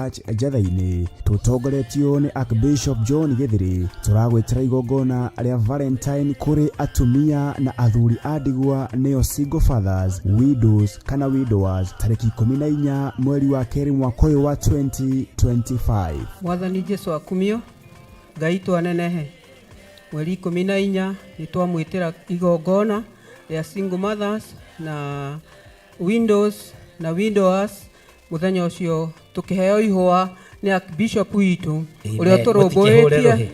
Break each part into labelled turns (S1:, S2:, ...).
S1: Church Njetha-inĩ tũtongoretio nĩ Archbishop John Gĩthĩrĩ. Tũragwĩtĩra igongona rĩa Valentine kũrĩ atumia na athuri a ndigwa nĩo single fathers, widows kana widowers tarĩki 14 mweri wa kerĩ mwaka ũyũ wa 2025.
S2: Mwathani Jesu akumio, Ngai twanenehe. Mweri 14 nĩ twamwĩtĩra igongona rĩa single mothers na widows na widowers. Mũthenya ũcio tũkĩheo ihũa nĩ Archbishop witũ ũrĩa
S3: Amen. Mũtikĩhũre
S2: ũtũrũmbũĩtie.
S3: Rũhĩ.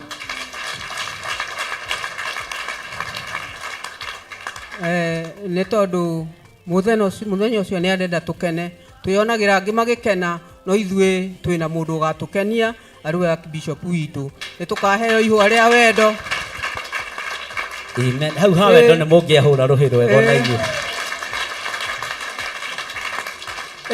S2: Nĩ tondũ mũthenya ũcio nĩ arenda tũkene, twĩonagĩra angĩ magĩkena, no ithuĩ twĩna mũndũ ũgatũkenia arĩ we Archbishop witũ. Nĩ tũkaheo ihũa rĩa wendo.
S3: Amen. Hau ha wendo nĩ mũngĩahũra rũhĩ rwega ona inyuĩ.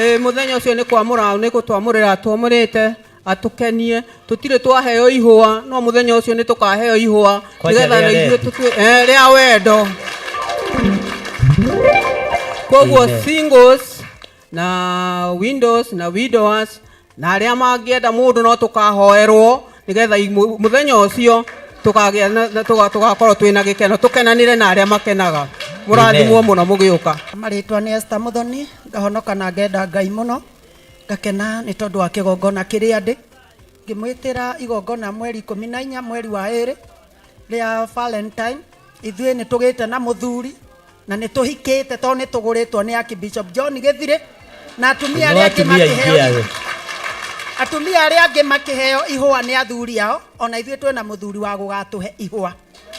S2: Mũthenya ũcio nĩ kwamũra, nĩ gũtwamũrĩra twamũrĩte atũkenie. Tũtirĩ twaheo ihũa, no mũthenya ũcio nĩ tũkaheo ihũa
S3: Kwanja
S2: nĩgetha
S3: rĩa
S2: na ithuĩ
S3: rendi.
S2: Rĩa wendo. Koguo
S3: Amen.
S2: singles na widows na widowers na arĩa mangĩenda mũndũ no tũkahoerwo nĩgetha mũthenya ũcio tũkagĩa na tũgakorwo twĩna gĩkeno, tũkenanĩre na arĩa makenaga. Mũrathimwo
S3: Amen.
S2: mũno mũgĩũka.
S4: Marĩtwa nĩ Esther Muthoni, ngahonoka na ngenda Ngai mũno, ngakena nĩ tondũ wa kĩgongona kĩrĩa ndĩ. Ngĩmwĩtĩra igongona mweri 14 mweri wa ĩrĩ rĩa Valentine. Ithuĩ nĩ tũgĩte na mũthuri na nĩ tũhikĩte tondũ nĩ tũgũrĩtwo nĩ Archbishop John Gĩthirĩ, na atumia
S3: No
S4: arĩa angĩ
S3: atumia aingĩ
S4: makĩheo
S3: awe.
S4: Atumia arĩa angĩ makĩheo ihũa nĩ athuri ao, ona ithuĩ twĩna mũthuri wa gũgatũhe ihũa.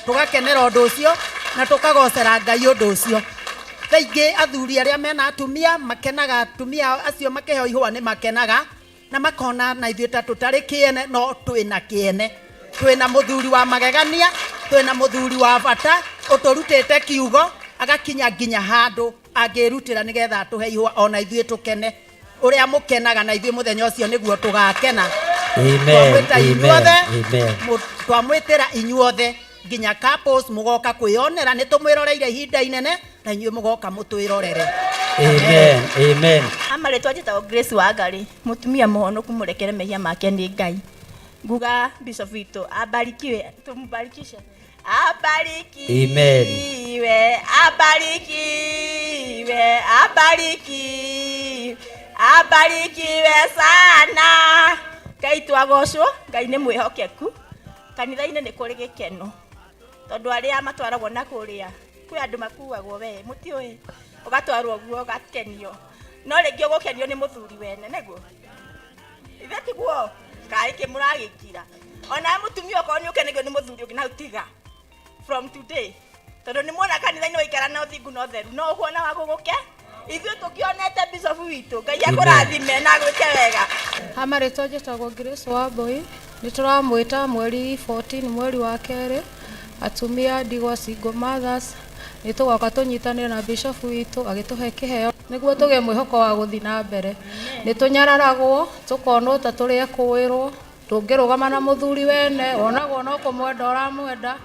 S4: Tũgakenera ũndũ ũcio na tũkagocera Ngai ũndũ ũcio. Thaa ingĩ athuri arĩa mena atumia makenaga, atumia acio makĩheo ihũa nĩ makenaga na makona na ithuĩ ta tũtarĩ kĩene, no twĩna kĩene. Twĩna mũthuri wa magegania, twĩna mũthuri wa bata ũtũrutĩte kiugo agakinya nginya handũ angĩrutĩra nĩgetha atũhe ihũa ona ithuĩ tũkene. Ũrĩa mũkenaga na ithuĩ mũthenya ũcio nĩguo tũgakena.
S3: Amen,
S4: Twamwĩta
S3: amen,
S4: inyuothe,
S3: amen.
S4: Twamwĩtĩra inyuothe nginya couples mũgoka kwĩyonera, nĩ tũmwĩroreire ihinda inene na inyuĩ mũgoka mũtwĩrorere.
S3: Amen, amen.
S5: Amarĩtwa njĩtagwo Grace Wangari, mũtumia mũhonoku mũrekere mehia make nĩ Ngai. Nguga Bishop witũ abarikiwe, tũmbarikishe. Abarikiwe,
S3: Amen.
S5: abarikiwe, abarikiwe, abarikiwe sana. Ngai twagocwo, Ngai nĩ mwĩhokeku. Kanitha-inĩ nĩ kũrĩ gĩkeno tondũ arĩa matwaragwo na kũrĩa kwĩ andũ makuagwo we mũtiũĩ, ũgatwarwo guo ũgakenio, no rĩngĩ ũgũkenio nĩ mũthuri wene, nĩguo ithe tiguo kaĩ kĩ mũragĩkira. Ona mũtumia okorwo nĩ ũkenagio nĩ mũthuri ũngĩ na tiga from today, tondũ nĩ muona kanitha-inĩ waikara na ũthingu na ũtheru, no ũkuona wa gũgũke. Ithuĩ tũkĩonete Bishop witũ, Ngai akũrathime na agwĩke wega.
S6: Amarĩtwa njĩtagwo Grace Wambui, nĩ tũramwĩta mweri 14 mweri wa kerĩ, atumia ndigwa single mothers, nĩ tũgoka tũnyitanĩre na Bishop witũ agĩtũhe kĩheo nĩguo tũgĩe mwĩhoko wa gũthiĩ na mbere. Nĩ tũnyararagwo tũkonwo ta tũrĩ ekũĩrwo, tũngĩrũgama na mũthuri wene wonagwo no kũmwenda ũramwenda.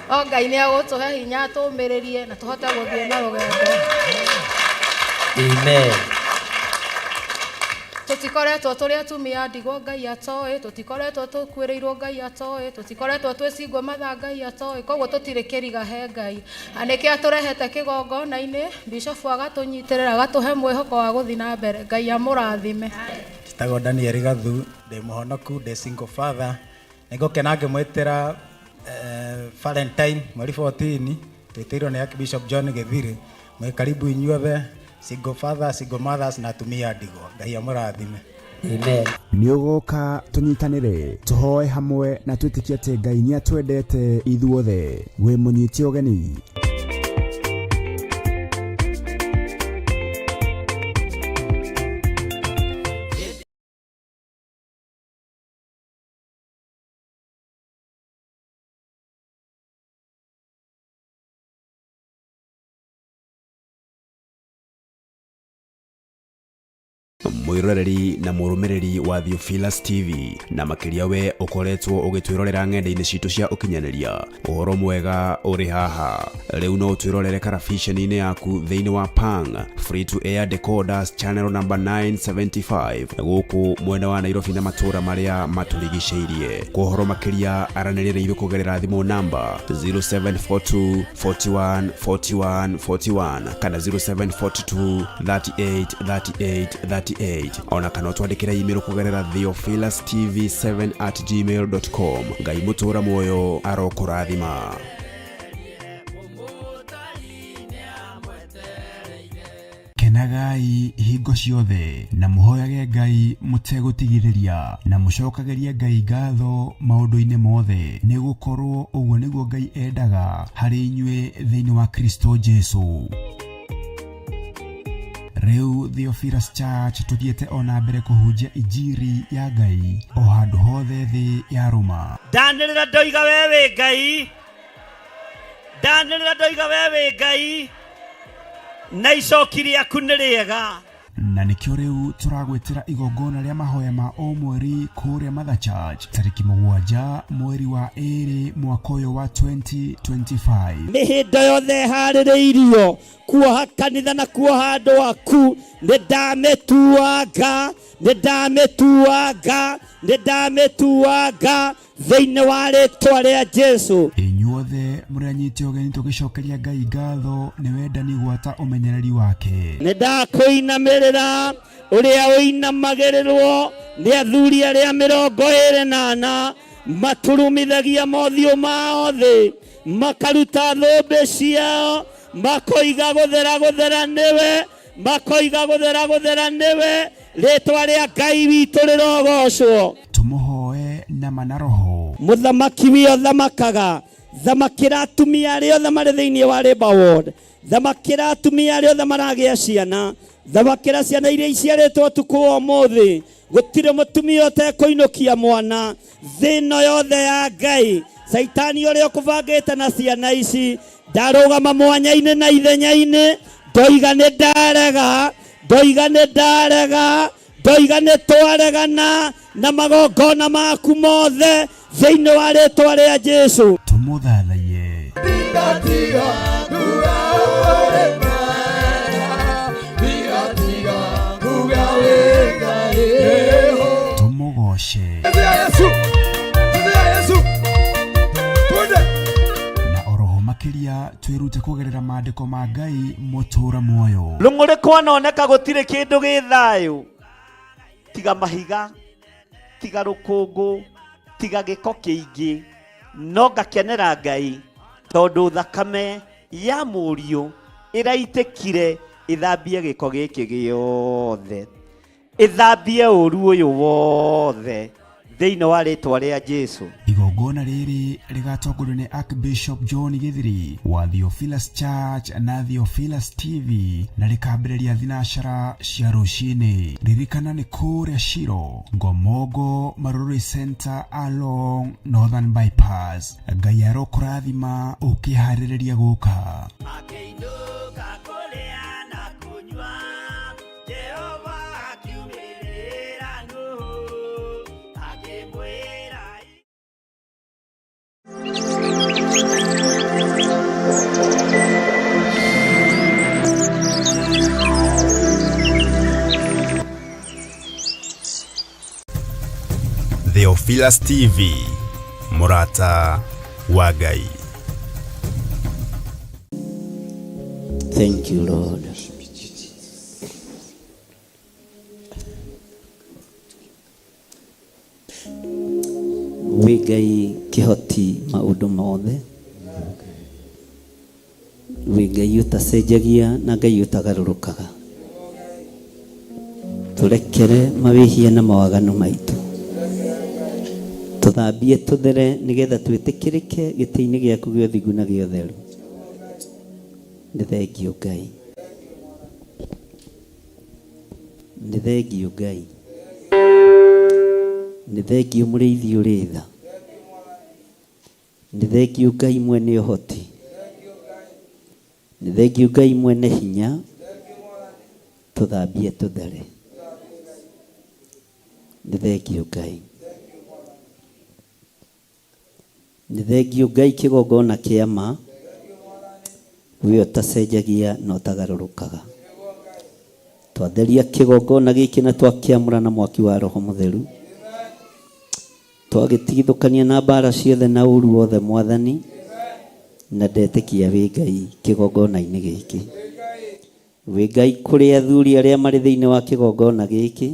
S6: O Ngai nĩ agũtũhe hinya tũmĩrĩrie na tũhote gũthiĩ na rũgendo.
S3: Amen.
S6: Tũtikoretwo tũrĩ atumia ndigwa Ngai atoĩ, tũtikoretwo tũkuĩrĩirwo Ngai atoĩ, tũtikoretwo twĩ single mother Ngai atoĩ, koguo tũtirĩ kĩriga he Ngai. Na nĩkĩo atũrehete kĩgongona-inĩ, Bishop agatũnyitĩrĩra, agatũhe mwĩhoko wa gũthiĩ na mbere. Ngai amũrathime.
S7: Njĩtagwo Daniel Gathu, ndĩ mũhonoku, ndĩ single father. Nĩngũkena ngĩmwĩtĩra Valentine mweri 14, twĩtĩirwo nĩ Archbishop John Gĩthirĩ. Mwĩ karibu inyuothe, single father, single mothers na atumia ndigwa. Ngai amũrathime.
S3: Amen.
S1: Nĩ ũgoka tũnyitanĩre, tũhoe hamwe na twĩtĩkie atĩ Ngai nĩ atwendete ithuothe. Wĩ mũnyite ũgeni. Mwĩroreri na mũrũmĩrĩri wa Theophilus TV na makĩria we ũkoretwo ũgĩtwĩrorera ng'enda-inĩ citũ cia ũkinyanĩria, ũhoro mwega ũrĩ haha. Rĩu no ũtwĩrorere karabiceni-inĩ yaku thĩinĩ wa Pang Free to Air Decoders channel number 975 gũkũ mwena wa Nairobi na matũũra marĩa matũrigicĩirie. Kwa ũhoro makĩria aranĩria na ithuĩ kũgerera thimũ namba 0742 41 41 41 kana 0742 38 38 38 ona kana ũtwandĩkĩre email kũgerera theophilustv7 at gmail.com. Ngai mũtũra muoyo arokũrathima. Kenagai hingo ciothe na mũhoyage Ngai mũtegũtigithĩria na mũcokagĩrie Ngai ngatho maũndũ-inĩ mothe, nĩ gũkorwo ũguo nĩguo Ngai endaga harĩ inyuĩ thĩinĩ wa Kristo Jesu. Rĩu Theophilus Church tũthiĩte ona mbere kũhunjia injiri ya Ngai o handũ hothe thĩ ya rũma.
S8: Ndanĩrĩra ndoiga we wĩ Ngai, ndanĩrĩra ndoiga we wĩ Ngai, na icoki rĩaku nĩ rĩega.
S1: Na nĩkĩo rĩu tũragwĩtĩra igongona rĩa mahoya ma o mweri kũrĩa Mother Church tarĩki 7 mweri wa 2 mwaka ũyũ wa 2025.
S8: Mĩhĩndo yothe ĩharĩrĩirio kuoha kanitha na kuoha andũ aku, nĩ ndamĩtuanga, nĩ ndamĩtuanga, nĩ ndamĩtuanga thĩinĩ wa rĩtwa rĩa Jesu.
S1: Inyuothe mũrĩ anyite ũgeni tũgĩcokeria Ngai ngatho nĩ wendani gwata ũmenyereri wake.
S8: Nĩ ndakũinamĩrĩra ũrĩa ũinamagĩrĩrwo nĩ athuri arĩa 24 maturumithagia mothiũ mao thĩ, makaruta thũmbĩ ciao, makoiga gũthera gũthera nĩwe, makoiga gũthera gũthera nĩwe, rĩtwa rĩa Ngai witũ rĩrogocwo.
S1: Tũmũhoe na mana roho.
S8: Mũthamaki wio thamakaga, thamakĩra atumia arĩa othe marĩ thĩinĩ wa Labour Ward, thamakĩra atumia arĩa othe maragĩa ciana, thamakĩra ciana iria iciarĩtwo ũtukũ wa ũmũthĩ. Gũtirĩ mũtumia ũtekũinũkia mwana thĩ ĩno yothe ya Ngai. Caitani ũrĩa ũkũbangĩte na ciana ici ndarũgama mwanya-inĩ na ithenya-inĩ, ndoiga nĩ ndarega, ndoiga nĩ ndarega, ndoiga nĩ twaregana na magongona maku mothe thĩinĩ wa rĩtwa rĩa Jesu.
S1: Tũmũthathaiye. Tũmũgoce. Na oroho makĩria twĩrute kũgerera maandĩko ma Ngai mũtũra muoyo.
S8: Rũng'ũrĩ kwanoneka gũtirĩ kĩndũ gĩ thayũ, tiga mahiga, tiga rũkũngũ, tiga gĩko kĩingĩ, no ngakenera Ngai tondũ thakame ya mũriũ ĩraitĩkire ĩthambie gĩko gĩkĩ gĩothe, ĩthambie ũru ũyũ wothe thĩinĩ wa rĩtwa rĩa Jesu.
S1: Igongona rĩrĩ rĩgatongorio nĩ Archbishop John Githiri wa Theophilus Church na Theophilus TV na rĩkambĩrĩria thinacara cia rũcinĩ. Ririkana nĩ kũrĩa Shiro, Ngomongo, Marurui Center along Northern Bypass. Ngai arokũrathima ũkĩharĩrĩria gũka.
S8: Akĩinũka kũrĩa na kũnyua, Jehova akiumĩrĩra Nuhu, akĩmwĩra.
S1: Theophilus TV, mũrata wa Ngai.
S3: Thank you, Lord. Wĩ Ngai kĩhoti maũndũ mothe, wĩ Ngai ũtacenjagia na Ngai ũtagarũrũkaga. Tũrekere mawĩhia na mawaganu maitũ, tũthambie tũthere nĩgetha twĩtĩkĩrĩke gĩtĩ-inĩ gĩaku gĩa ũthingu na gĩa ũtheru. Nĩ thengio Ngai, nĩ thengio Ngai, nĩ thengio mũrĩithi ũrĩ tha, nĩ thengio Ngai mwene ũhoti, nĩ thengio Ngai mwene hinya, tũthambie tũthere. Nĩ thengiũ Ngai. Nĩ thengiũ Ngai kĩgongona kĩa ma, we ũtacenjagia na ũtagarũrũkaga. Twatheria kĩgongona gĩkĩ na twakĩamũra na mwaki wa Roho Mũtheru. Twagĩtigithũkania na mbara ciothe na ũru wothe Mwathani, na ndetĩkia wĩ Ngai kĩgongona-inĩ gĩkĩ. Wĩ Ngai kũrĩ athuri arĩa marĩ thĩinĩ wa kĩgongona gĩkĩ.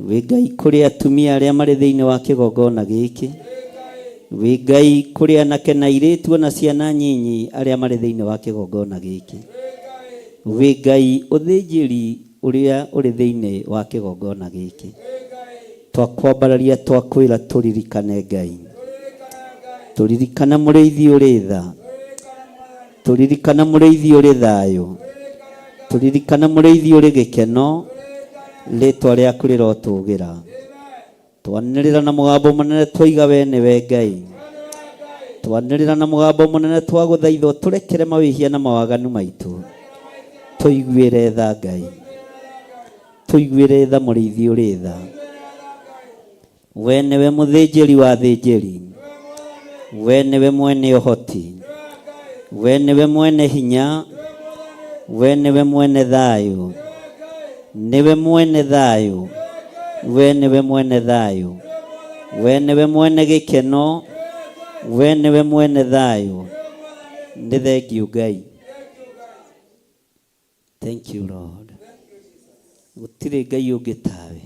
S3: Wĩ Ngai kũrĩ atumia arĩa marĩ thĩinĩ wa kĩgongona gĩkĩ. Wĩ Ngai kũrĩ anake na airĩtu ona ciana nyinyi arĩa marĩ thĩinĩ wa kĩgongona gĩkĩ. Wĩ Ngai ũthĩnjĩri ũrĩa ũrĩ thĩinĩ wa kĩgongona gĩkĩ. Twakwambararia twakwĩra tũririkane Ngai. Tũririkana mũrĩithi ũrĩ tha. Tũririkana mũrĩithi ũrĩ thayũ. Tũririkana mũrĩithi ũrĩ gĩkeno. Rĩtwa rĩaku rĩrotũgĩra. Twanĩrĩra na mũgambo mũnene twoiga we nĩwe Ngai. Twanĩrĩra na mũgambo mũnene twagũthaitha ũtũrekere mawĩhia na mawaganu maitũ. Tũiguĩre tha Ngai. Tũiguĩre tha mũrĩithi ũrĩ tha. We nĩwe mũthĩnjĩri wa athĩnjĩri. We nĩwe mwene ũhoti. We nĩwe mwene hinya. We nĩwe mwene thayũ. Nĩwe mwene thayũ. We nĩwe mwene thayũ. We nĩwe mwene gĩkeno. We nĩwe mwene thayũ. Nĩ thengiũ Ngai. Thank you Lord. Gũtirĩ Ngai ũngĩ tawe.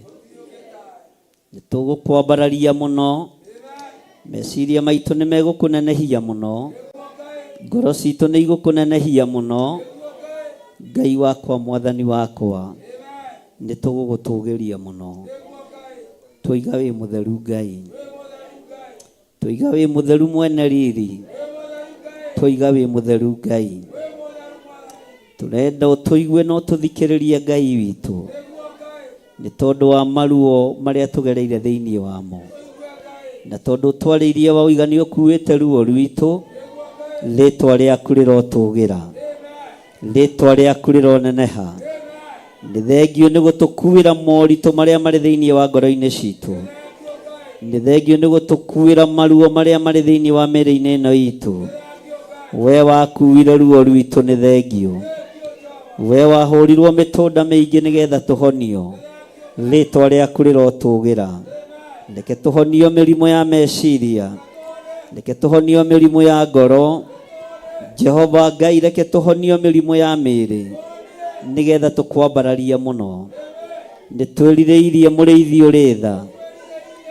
S3: Nĩ tũgũkwambararia mũno. Meciria maitũ nĩ megũkũnenehia mũno. Ngoro citũ nĩ igũkũnenehia mũno. Ngai wakwa, Mwathani wakwa, nĩ tũgũgũtũgĩria mũno. Twoiga wĩ mũtheru Ngai. Twoiga wĩ mũtheru mwene riri. Twoiga wĩ mũtheru Ngai. Tũrenda ũtũigue na ũtũthikĩrĩrie Ngai witũ. Nĩ tondũ wa maruo marĩa tũgereire thĩinĩ wamo. Na tondũ ũtwarĩirie wa ũiga nĩ ũkuĩte ruo rwitũ, rĩtwa rĩaku rĩrotũgĩra. Rĩtwa rĩaku rĩroneneha. Nĩ thengiũ nĩ gũtũkuĩra moritũ marĩa marĩ thĩinĩ wa ngoro-inĩ citũ. Nĩ thengiũ nĩ gũtũkuĩra maruo marĩa marĩ thĩinĩ wa mĩĩrĩ-inĩ ĩno itũ. We wakuire ruo rwitũ nĩ thengiũ. We wahũrirwo mĩtũnda mĩingĩ nĩgetha tũhonio. Rĩtwa rĩaku rĩrotũgĩra. Reke tũhonio mĩrimũ ya meciria. Reke tũhonio mĩrimũ ya ngoro. Jehova Ngai reke tũhonio mĩrimũ ya mĩĩrĩ nĩgetha tũkwambararie mũno. Nĩ twĩrirĩirie mũrĩithi ũrĩ tha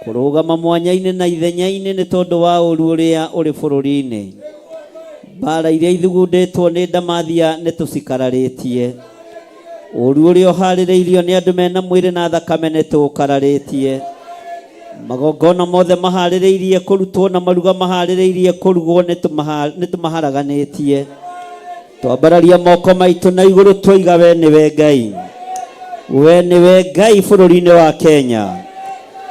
S3: kũrũgama mwanya-inĩ na ithenya-inĩ nĩ tondũ wa ũru ũrĩa ũrĩ bũrũri-inĩ. Mbara iria ithugundĩtwo nĩ ndamathia nĩ tũcikararĩtie. Ũru ũrĩa ũharĩrĩirio nĩ andũ mena mwĩrĩ na thakame nĩ tũũkararĩtie. Magongona mothe maharĩrĩirie kũrutwo na maruga maharĩrĩirie kũrugwo nĩ tũmaharaganĩtie. Twambararia moko maitũ na igũrũ twoiga we nĩwe Ngai. We nĩwe Ngai bũrũri-inĩ wa Kenya.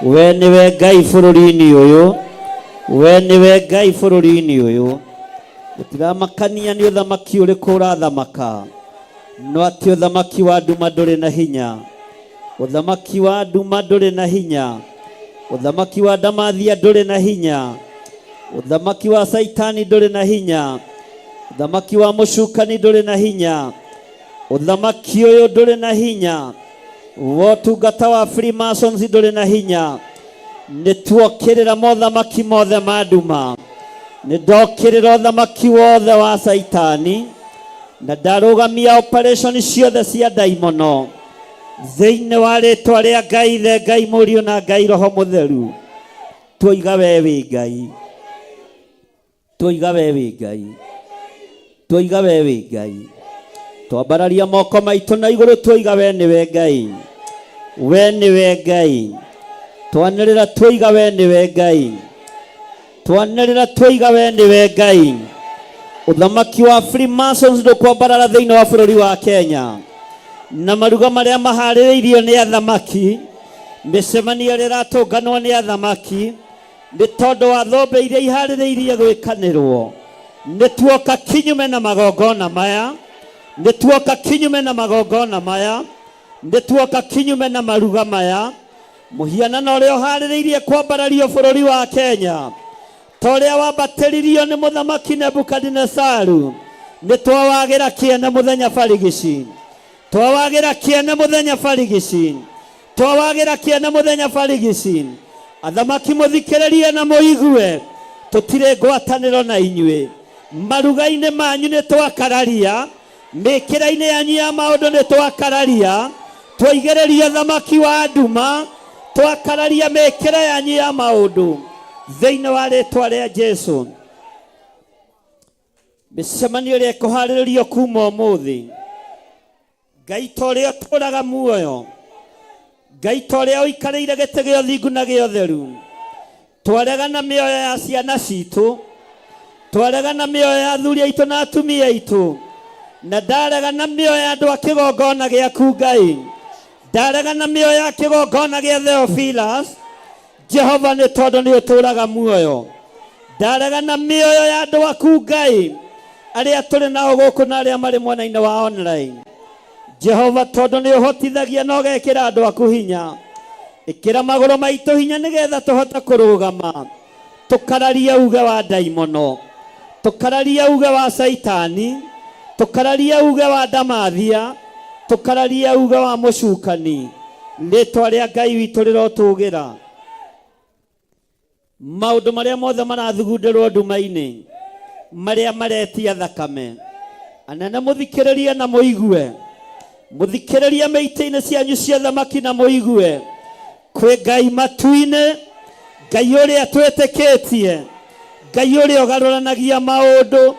S3: We nĩwe Ngai bũrũri-inĩ ũyũ. We nĩwe Ngai bũrũri-inĩ ũyũ. Gũtiramakania nĩ ũthamaki ũrĩkũ ũrathamaka. No atĩ ũthamaki wa nduma ndũrĩ na hinya. Ũthamaki wa nduma ndũrĩ na hinya. Ũthamaki wa ndamathia ndũrĩ na hinya. Ũthamaki wa Saitani ndũrĩ na hinya. Ũthamaki wa mũcukani ndũrĩ na hinya. Ũthamaki ũyũ ndũrĩ na hinya. Wotungata wa Freemasons ndũrĩ na hinya. Nĩ tuokĩrĩra mothamaki mothe ma nduma. Nĩ ndokĩrĩra ũthamaki wothe wa Saitani na ndarũgamia operation ciothe cia ndaimono thĩinĩ wa rĩtwa rĩa Ngai Ithe, Ngai Mũriũ na Ngai Roho Mũtheru. Twoiga we wĩ Ngai. Twoiga we wĩ Ngai. Twoiga we wĩ Ngai. Twambararia moko maitũ na igũrũ twoiga we nĩwe Ngai. We nĩwe Ngai. Twanĩrĩra twoiga we nĩwe Ngai. Twanĩrĩra twoiga we nĩwe Ngai. Ũthamaki wa Freemasons ndũkwambarara thĩinĩ wa bũrũri wa Kenya. Na maruga marĩa maharĩrĩirio nĩ athamaki, mĩcemanio ĩrĩa ĩratũnganwo nĩ athamaki, Nĩ tondũ wa thũmbĩ iria iharĩrĩirie gwĩkanĩrwo, nĩ tuoka kinyume na magongona maya, nĩ tuoka kinyume na magongona maya, nĩ tuoka kinyume na maruga maya,
S8: Mũhianano ũrĩa ũharĩrĩirie kwambarario bũrũri wa Kenya ta ũrĩa wambatĩririo nĩ mũthamaki Nebukadinesaru, nĩ twawagĩra kĩene mũthenya barigici, twawagĩra kĩene mũthenya barigici, twawagĩra kĩene mũthenya barigici. Athamaki mũthikĩrĩrie na mũigue, tũtirĩ ngwatanĩro na inyuĩ. Maruga-inĩ manyu nĩ twakararia, mĩkĩra-inĩ yanyu ya maũndũ nĩ twakararia, twaigĩrĩria thamaki wa nduma, twakararia mĩkĩra yanyu ya maũndũ thĩinĩ wa rĩtwa rĩa Jesu. Mĩcemanio ĩrĩa ĩkũharĩrĩrio kuma ũmũthĩ, Ngai ta ũrĩa ũtũũraga muoyo, Ngai ta ũrĩa ũikarĩire gĩtĩ gĩa ũthingu na gĩa ũtheru, twaregana mĩoyo ya ciana citũ, twaregana mĩoyo ya athuri aitũ na atumia aitũ, na ndaregana mĩoyo ya andũ a kĩgongona gĩaku Ngai, ndaregana mĩoyo ya kĩgongona gĩa Theophilus, Jehova nĩ tondũ nĩ ũtũũraga muoyo. Ndaregana mĩoyo ya andũ aku Ngai, arĩa tũrĩ nao gũkũ na arĩa marĩ mwena-inĩ wa online. Jehova tondũ nĩ ũhotithagia na ũgekĩra andũ aku hinya. Ĩkĩra magũrũ maitũ hinya nĩgetha tũhote kũrũgama tũkararie uge wa ndaimono, tũkararie uge wa Caitani, tũkararie uge wa ndamathia, tũkararie uge wa mũcukani. Rĩtwa rĩa Ngai witũ rĩrotũgĩra. Maũndũ marĩa mothe marathugundĩrwo nduma-inĩ, marĩa maretia thakame, anene mũthikĩrĩrie na mũigue, mũthikĩrĩrie mĩitĩ-inĩ cianyu cia thamaki na mũigue, kwĩ Ngai matu-inĩ, Ngai ũrĩa twĩtĩkĩtie, Ngai ũrĩa ũgarũranagia maũndũ,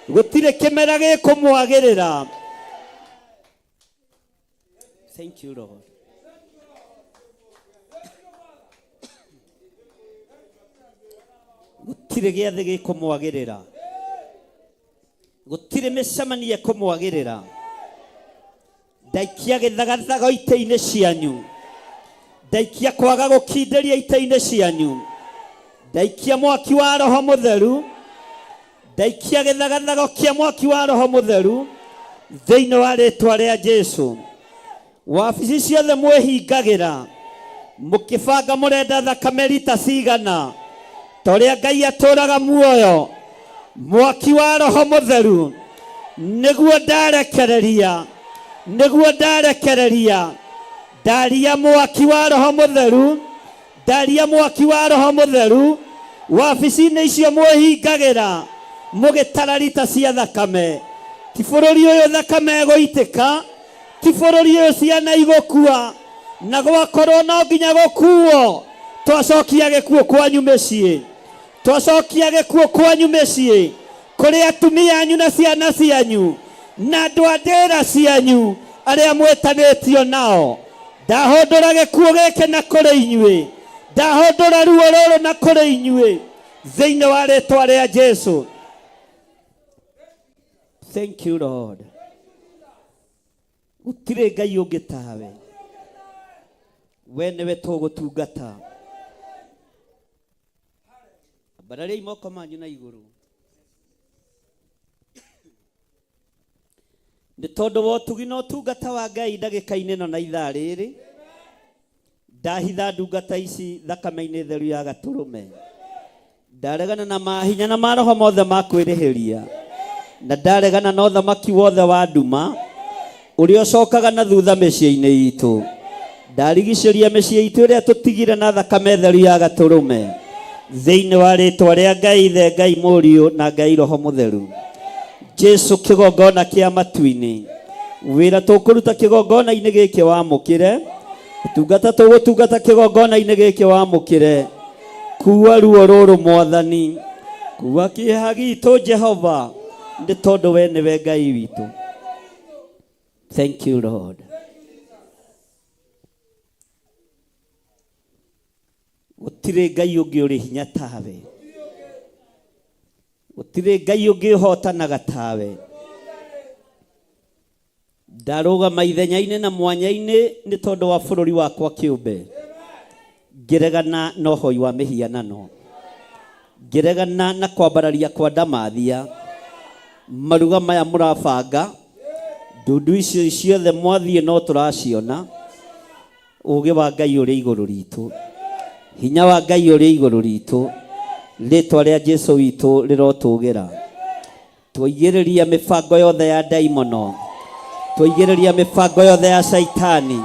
S8: gũtirĩ kĩmera gĩkũmwagĩrĩra. Thank you, Lord. Gũtirĩ gĩathĩ gĩkũmwagĩrĩra, gũtirĩ mĩcemanio ĩkũmwagĩrĩra. Ndaikia gĩthagathago itĩ-inĩ cianyu, ndaikia kwaga gũkindĩria itĩ-inĩ cianyu, ndaikia mwaki wa Roho Mũtheru, ndaikia gĩthagathago kĩa mwaki wa Roho Mũtheru thĩinĩ wa rĩtwa rĩa Jesu. Wabici ciothe mwĩhingagĩra mũkĩbanga mũrenda thakame rita cigana, ta ũrĩa Ngai atũraga muoyo, mwaki wa Roho Mũtheru nĩguo ndarekereria, nĩguo ndarekereria. Ndaria mwaki wa Roho Mũtheru, ndaria mwaki wa Roho Mũtheru wabici-inĩ icio mwĩhingagĩra mũgĩtara rita cia thakame. Ti bũrũri ũyũ thakame ĩgũitĩka, ti bũrũri ũyũ ciana igũkua, na gwakorwo no nginya gũkuo, twacokia gĩkuũ kwanyu mĩciĩ, twacokia gĩkuũ kwanyu mĩciĩ, kũrĩ atumia anyu na ciana cianyu na andũ a ndĩra cianyu arĩa mwĩtanĩtio nao. Ndahũndũra gĩkuũ gĩkĩ na kũrĩ inyuĩ, ndahũndũra ruo rũrũ na kũrĩ inyuĩ thĩinĩ wa rĩtwa rĩa Jesu. Thank you, Lord. Gũtirĩ Ngai ũngĩ tawe, we nĩwe tũgũtungata. Ambarariai moko manyu na igũrũ. Nĩ tondũ wa ũtugi na ũtungata wa Ngai ndagĩka-inĩ ĩno na ithaa rĩrĩ, ndahitha ndungata ici thakame-inĩ theru ya gatũrũme. Ndaregana na mahinya na maroho mothe ma kwĩrĩhĩria, na ndaregana na ũthamaki wothe wa nduma ũrĩa ũcokaga na thutha mĩciĩ-inĩ itũ. Ndarigicĩria mĩciĩ itũ ĩrĩa tũtigire na thakame theru ya gatũrũme, thĩinĩ wa rĩtwa rĩa Ngai Ithe, Ngai Mũriũ na Ngai Roho Mũtheru. Jesu kĩgongona kĩa matu-inĩ, wĩra tũkũruta kĩgongona-inĩ gĩkĩ wamũkĩre, ũtungata tũgũtungata kĩgongona-inĩ gĩkĩ wamũkĩre, kuua ruo rũrũ Mwathani, kuua kĩeha gitũ Jehova, nĩ tondũ we nĩwe Ngai witũ. Thank you, Lord. Gũtirĩ Ngai ũngĩ ũrĩ hinya tawe, gũtirĩ Ngai ũngĩ ũhotanaga tawe. Ndarũgama ithenya-inĩ na mwanya-inĩ nĩ tondũ wa bũrũri wakwa kĩũmbe, ngĩregana na ũhoi wa mĩhianano, ngĩregana na kwambararia kwa ndamathia, maruga maya mũrabanga, ndundu icio ciothe mwathiĩ no tũraciona.
S3: Ũgĩ wa Ngai ũrĩ igũrũ ritũ, hinya wa Ngai ũrĩ igũrũ ritũ, rĩtwa rĩa Jesu witũ rĩrotũgĩra. Twaigĩrĩria mĩbango yothe ya ndaimono, twaigĩrĩria mĩbango yothe ya caitani,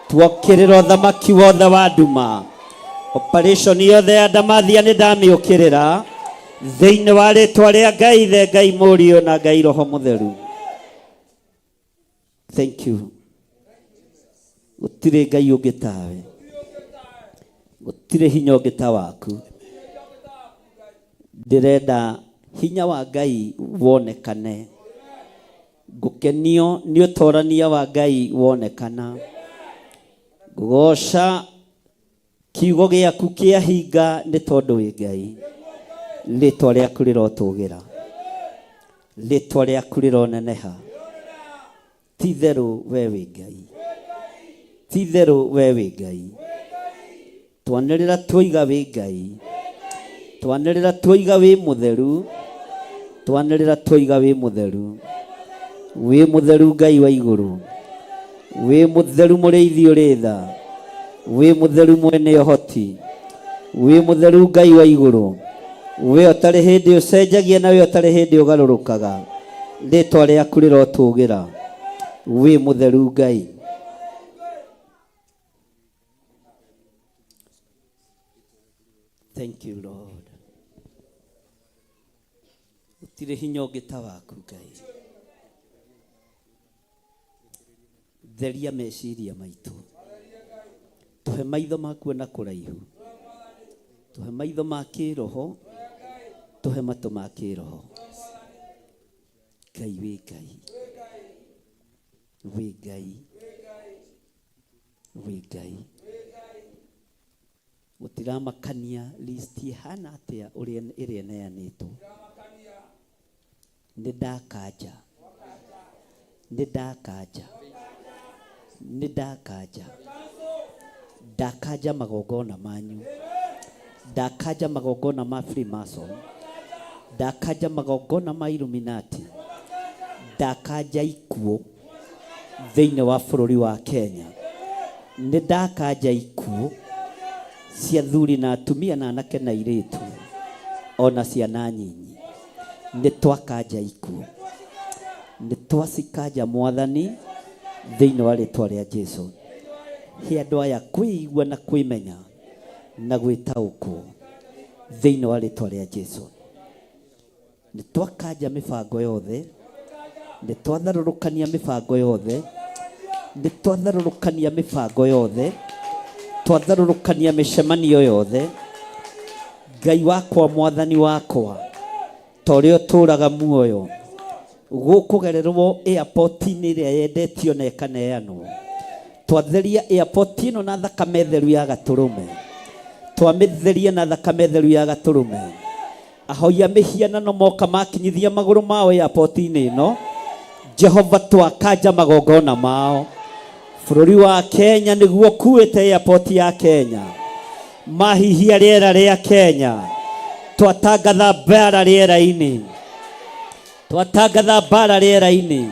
S3: tuokĩrĩra ũthamaki wothe wa nduma. Operation yothe ya ndamathia nĩ ndamĩũkĩrĩra thĩinĩ wa rĩtwa rĩa Ngai Ithe, Ngai Mũriũ na Ngai Roho Mũtheru. Thank you. Gũtirĩ Ngai ũngĩ tawe, gũtirĩ hinya ũngĩ ta waku. Ndĩrenda hinya wa Ngai wonekane, ngũkenio nĩ ũtorania wa Ngai wonekana, ngũgoca kiugo gĩaku kĩahinga nĩ tondũ wĩ Ngai. Rĩtwa rĩaku rĩrotũgĩra, rĩtwa rĩaku rĩroneneha. Ti-itherũ we wĩ Ngai, ti-itherũ we wĩ Ngai. Twanĩrĩra twoiga wĩ Ngai, twanĩrĩra twoiga wĩ mũtheru, twanĩrĩra twoiga wĩ mũtheru. Wĩ mũtheru Ngai wa igũrũ, wĩ mũtheru mũrĩithi ũrĩ tha, wĩ mũtheru mwene ũhoti, wĩ mũtheru Ngai wa igũrũ, we ũtarĩ hĩndĩ ũcenjagia na we ũtarĩ hĩndĩ ũgarũrũkaga, rĩtwa rĩaku rĩrotũgĩra, wĩ mũtheru Ngai. Thank you Lord. Gũtirĩ hinya ũngĩ ta waku Ngai. Theria meciria maitũ, tũhe maitho ma kuona kũraihu, tũhe maitho ma kĩroho, tũhe matũ ma kĩroho. Ngai wĩ Ngai, wĩ Ngai, wĩ Ngai. Gũtiramakania list ĩhana atĩa ũrĩa ĩrĩa ĩneanĩtwo. Nĩ ndakanja, nĩ ndakanja, nĩ ndakanja, ndakanja magongona manyu, ndakanja magongona ma Freemason, ndakanja magongona ma Illuminati, ndakanja ikuũ thĩinĩ wa bũrũri wa Kenya. Nĩ ndakanja ikuũ cia thuri na atumia na anake na airĩtu ona ciana nyinyi. Nĩ twakanja ikuũ, nĩ twacikanja Mwathani thĩinĩ wa rĩtwa rĩa Jesu. He andũ aya kwĩigua na kwĩmenya na gwĩtaũkwo thĩinĩ wa rĩtwa rĩa Jesu. Nĩ twakanja mĩbango yothe, nĩ twatharũrũkania mĩbango yothe, nĩ twatharũrũkania mĩbango yothe, twatharũrũkania mĩcemanio yothe. Ngai wakwa, Mwathani wakwa, ta ũrĩa ũtũũraga muoyo, gũkũgererwo airport-inĩ ĩrĩa yendetio na ĩkaneanwo. Twatheria airport ĩno na thakame theru ya gatũrũme, twamĩtheria na thakame theru ya gatũrũme. Ahoi a mĩhianano moka makinyithia magũrũ mao airport-inĩ ĩno, Jehova twakanja magongona mao. Bũrũri wa Kenya nĩguo ũkuĩte airport ya Kenya, mahihia rĩera rĩa Kenya, twatangatha mbara rĩera-inĩ, twatangatha mbara rĩera-inĩ,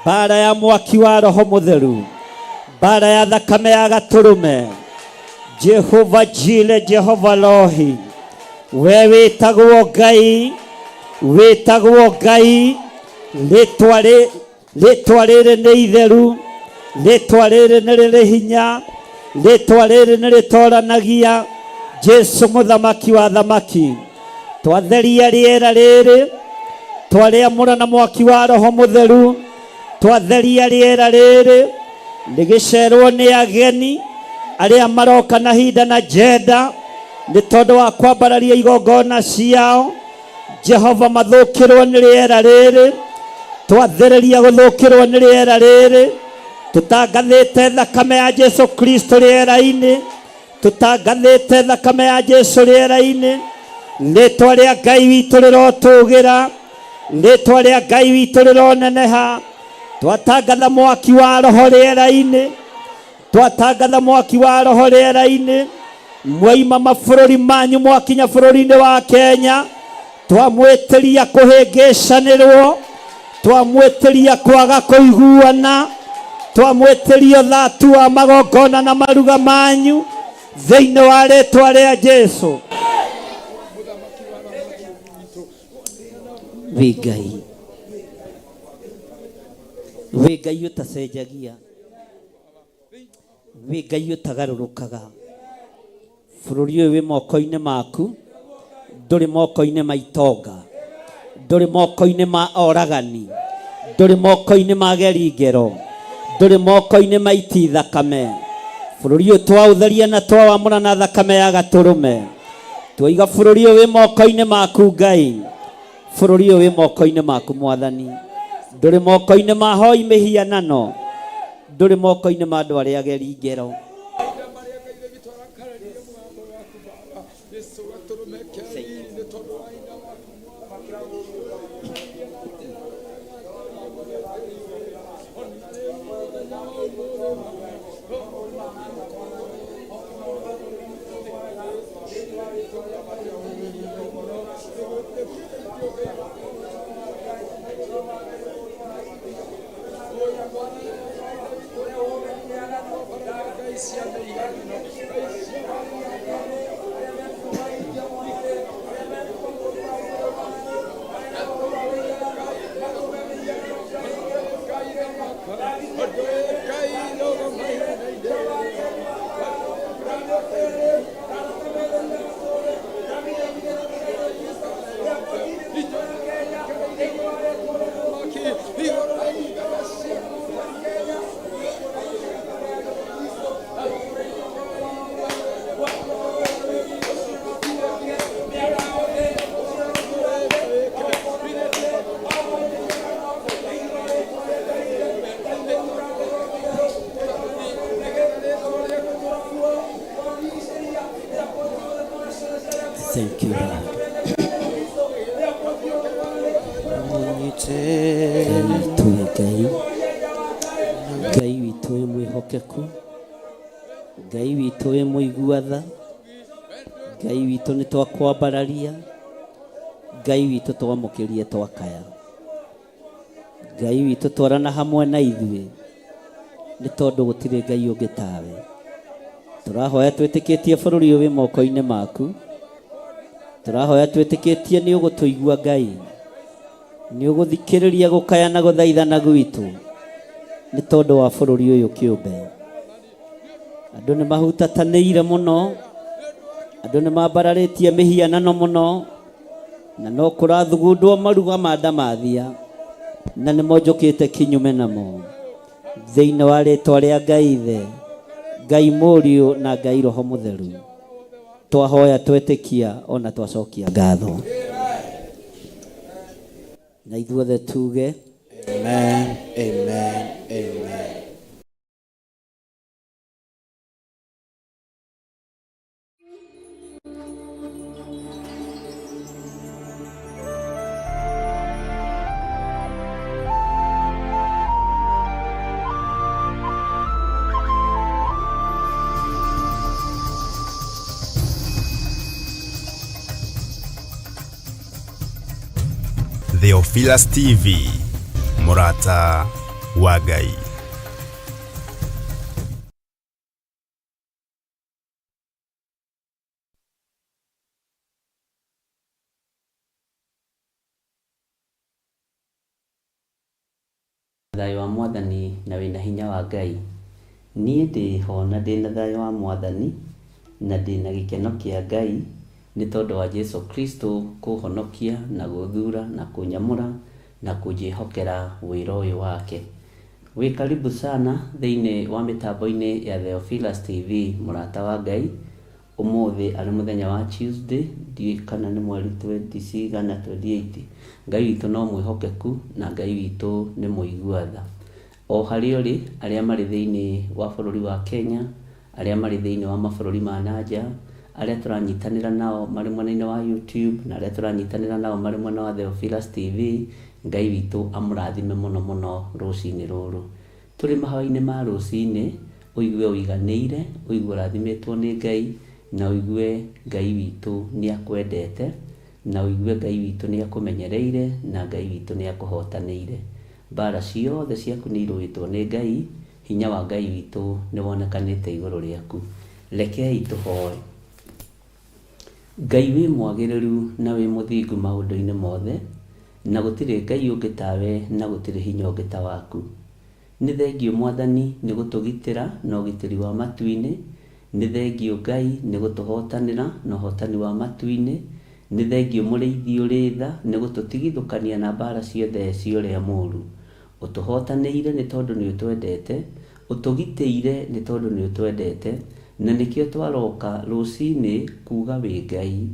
S3: mbara ya mwaki wa Roho Mũtheru, mbara ya thakame ya gatũrũme. Jehova Jire, Jehova Rohi, we wĩtagwo Ngai, wĩtagwo Ngai, rĩtwa rĩ rĩtwa rĩrĩ nĩ itheru, rĩtwa rĩrĩ nĩ rĩrĩ hinya, rĩtwa rĩrĩ nĩ rĩtoranagia. Jesu mũthamaki wa thamaki, twatheria rĩera rĩrĩ, twarĩamũra na mwaki wa Roho Mũtheru, twatheria rĩera rĩrĩ rĩgĩcerwo nĩ ageni arĩa maroka na hinda na njenda nĩ tondũ wa kwambararia igongona ciao. Jehova, mathũkĩrwo nĩ rĩera rĩrĩ, twathereria gũthũkĩrwo nĩ rĩera rĩrĩ, tũtangathĩte thakame ya Jesu Kristo rĩera-inĩ, tũtangathĩte thakame ya Jesu rĩera-inĩ. Rĩtwa rĩa Ngai witũ rĩrotũgĩra, rĩtwa rĩa Ngai witũ rĩroneneha. Twatangatha mwaki wa Roho rĩera-inĩ, twatangatha mwaki wa Roho rĩera-inĩ. Mwaima mabũrũri manyu mwakinya bũrũri-inĩ wa Kenya, twamwĩtĩria kũhĩngĩcanĩrwo, twamwĩtĩria kwaga kũiguana,
S8: Twamwĩtĩrio thatu wa magongona na maruga manyu thĩinĩ wa rĩtwa rĩa Jesu. Wĩ Ngai, wĩ Ngai ũtacenjagia, wĩ Ngai ũtagarũrũkaga. Bũrũri ũyũ wĩ moko-inĩ maku, ndũrĩ moko-inĩ ma itonga, ndũrĩ moko-inĩ ma oragani, ndũrĩ moko-inĩ ma geringero, ndũrĩ moko-inĩ ma iti thakame. Bũrũri ũyũ twaũtheria na twawamũra na thakame ya gatũrũme. Twaiga bũrũri ũyũ wĩ moko-inĩ maku Ngai, bũrũri ũyũ wĩ moko-inĩ maku Mwathani, ndũrĩ moko-inĩ ma hoi mĩhianano, ndũrĩ moko-inĩ ma andũ arĩa ageri ngero. Thank you, Lord. Ngai witũ wĩ Ngai, Ngai witũ wĩ mwĩhokeku, Ngai witũ wĩ mũigua tha, Ngai witũ nĩ twakwambararia, Ngai witũ twamũkĩrie twakaya, Ngai witũ twarana hamwe na ithuĩ, nĩ tondũ gũtirĩ Ngai ũngĩ tawe. Tũrahoya twĩtĩkĩtie bũrũri ũyũ wĩ moko-inĩ maku, tũrahoya twĩtĩkĩtie nĩ ũgũtũigua Ngai, nĩ ũgũthikĩrĩria gũkaya na gũthaithana gwitũ, nĩ tondũ wa bũrũri ũyũ kĩũmbe. Andũ nĩ mahutatanĩire mũno, andũ nĩ mambararĩtie mĩhianano mũno, na no kũrathugundwo maruga ma ndamathia, na nĩ monjũkĩte kinyume namo. Thĩinĩ wa rĩtwa rĩa Ngai Ithe, Ngai Mũriũ na Ngai Roho Mũtheru, twahoya twetĩkia ona twacokia ngatho. Na ithuothe tuge
S7: Amen, amen, amen.
S9: Theophilus TV, mũrata wa Ngai.
S3: Thayũ wa Mwathani na wĩna hinya wa Ngai. Niĩ ndĩ ho na ndĩna thayũ wa Mwathani na ndĩna gĩkeno kĩa Ngai nĩ tondũ wa Jesu Kristo kũhonokia na gũthura na kũnyamũra na kũnjĩhokera wĩra ũyũ wake. Wĩ karibu sana thĩinĩ wa mĩtambo-inĩ ya Theophilus TV mũrata wa Ngai. Ũmũthĩ arĩ mũthenya wa Tuesday, ndiũĩ kana nĩ mweri 20 cigana 28. Ngai witũ no mwĩhokeku na Ngai witũ nĩ mũigua tha. O harĩa ũrĩ, arĩa marĩ thĩinĩ wa bũrũri wa Kenya, arĩa marĩ thĩinĩ wa mabũrũri ma nanja, arĩa tũranyitanĩra nao marĩ mwena-inĩ wa YouTube na arĩa tũranyitanĩra nao marĩ mwena wa Theophilus TV, Ngai witũ amũrathime mũno mũno rũcinĩ rũrũ. Tũrĩ mahoya-inĩ ma rũcinĩ, ũigue ũiganĩire, ũigue ũrathimĩtwo nĩ Ngai, na ũigue Ngai witũ nĩ akwendete, na ũigue Ngai witũ nĩ akũmenyereire, na Ngai witũ nĩ akũhotanĩire. Mbara ciothe ciaku nĩ irũĩtwo nĩ Ngai, Hinya wa Ngai witũ nĩ wonekanĩte igũrũ rĩaku. Rekei tũhoe. Ngai wĩ mwagĩrĩru na wĩ mũthingu maũndũ-inĩ mothe, na gũtirĩ Ngai ũngĩ tawe na gũtirĩ hinya ũngĩ ta waku. Nĩ thengiũ Mwathani nĩ gũtũgitĩra na ũgitĩri wa matu-inĩ, nĩ thengiũ Ngai nĩ gũtũhotanĩra na ũhotani wa matu-inĩ, nĩ thengiũ Mũrĩithi ũrĩ tha nĩ gũtũtigithũkania na mbara ciothe cia ũrĩa mũũru. Ũtũhotanĩire nĩ tondũ nĩ ũtwendete, ũtũgitĩire nĩ tondũ nĩ ũtwendete, na nĩkĩo twaroka rũcinĩ kuga wĩ Ngai.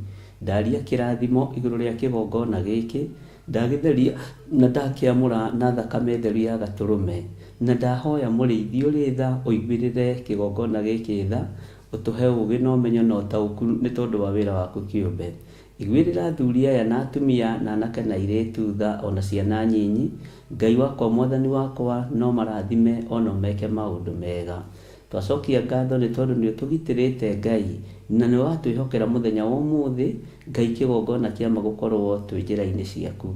S3: Ndaria kĩrathimo igũrũ rĩa kĩgongona gĩkĩ, ndagĩtheria na ndakĩamũra na thakame theru ya Gatũrũme, na ndahoya Mũrĩithi ũrĩ tha ũiguĩrĩre kĩgongona gĩkĩ tha, ũtũhe ũũgĩ na ũmenyo na ũtaũku nĩ tondũ wa wĩra waku kĩũmbe. Iguĩrĩra athuri aya na atumia na anake na airĩtu tha o na ciana nyinyi, Ngai wakwa Mwathani wakwa no marathime o na ũmeke maũndũ mega. Twacokia ngatho nĩ tondũ nĩ ũtũgitĩrĩte Ngai na nĩ watwĩhokera mũthenya wa ũmũthĩ Ngai kĩgongona kĩama gũkorwo twĩ njĩra-inĩ ciaku.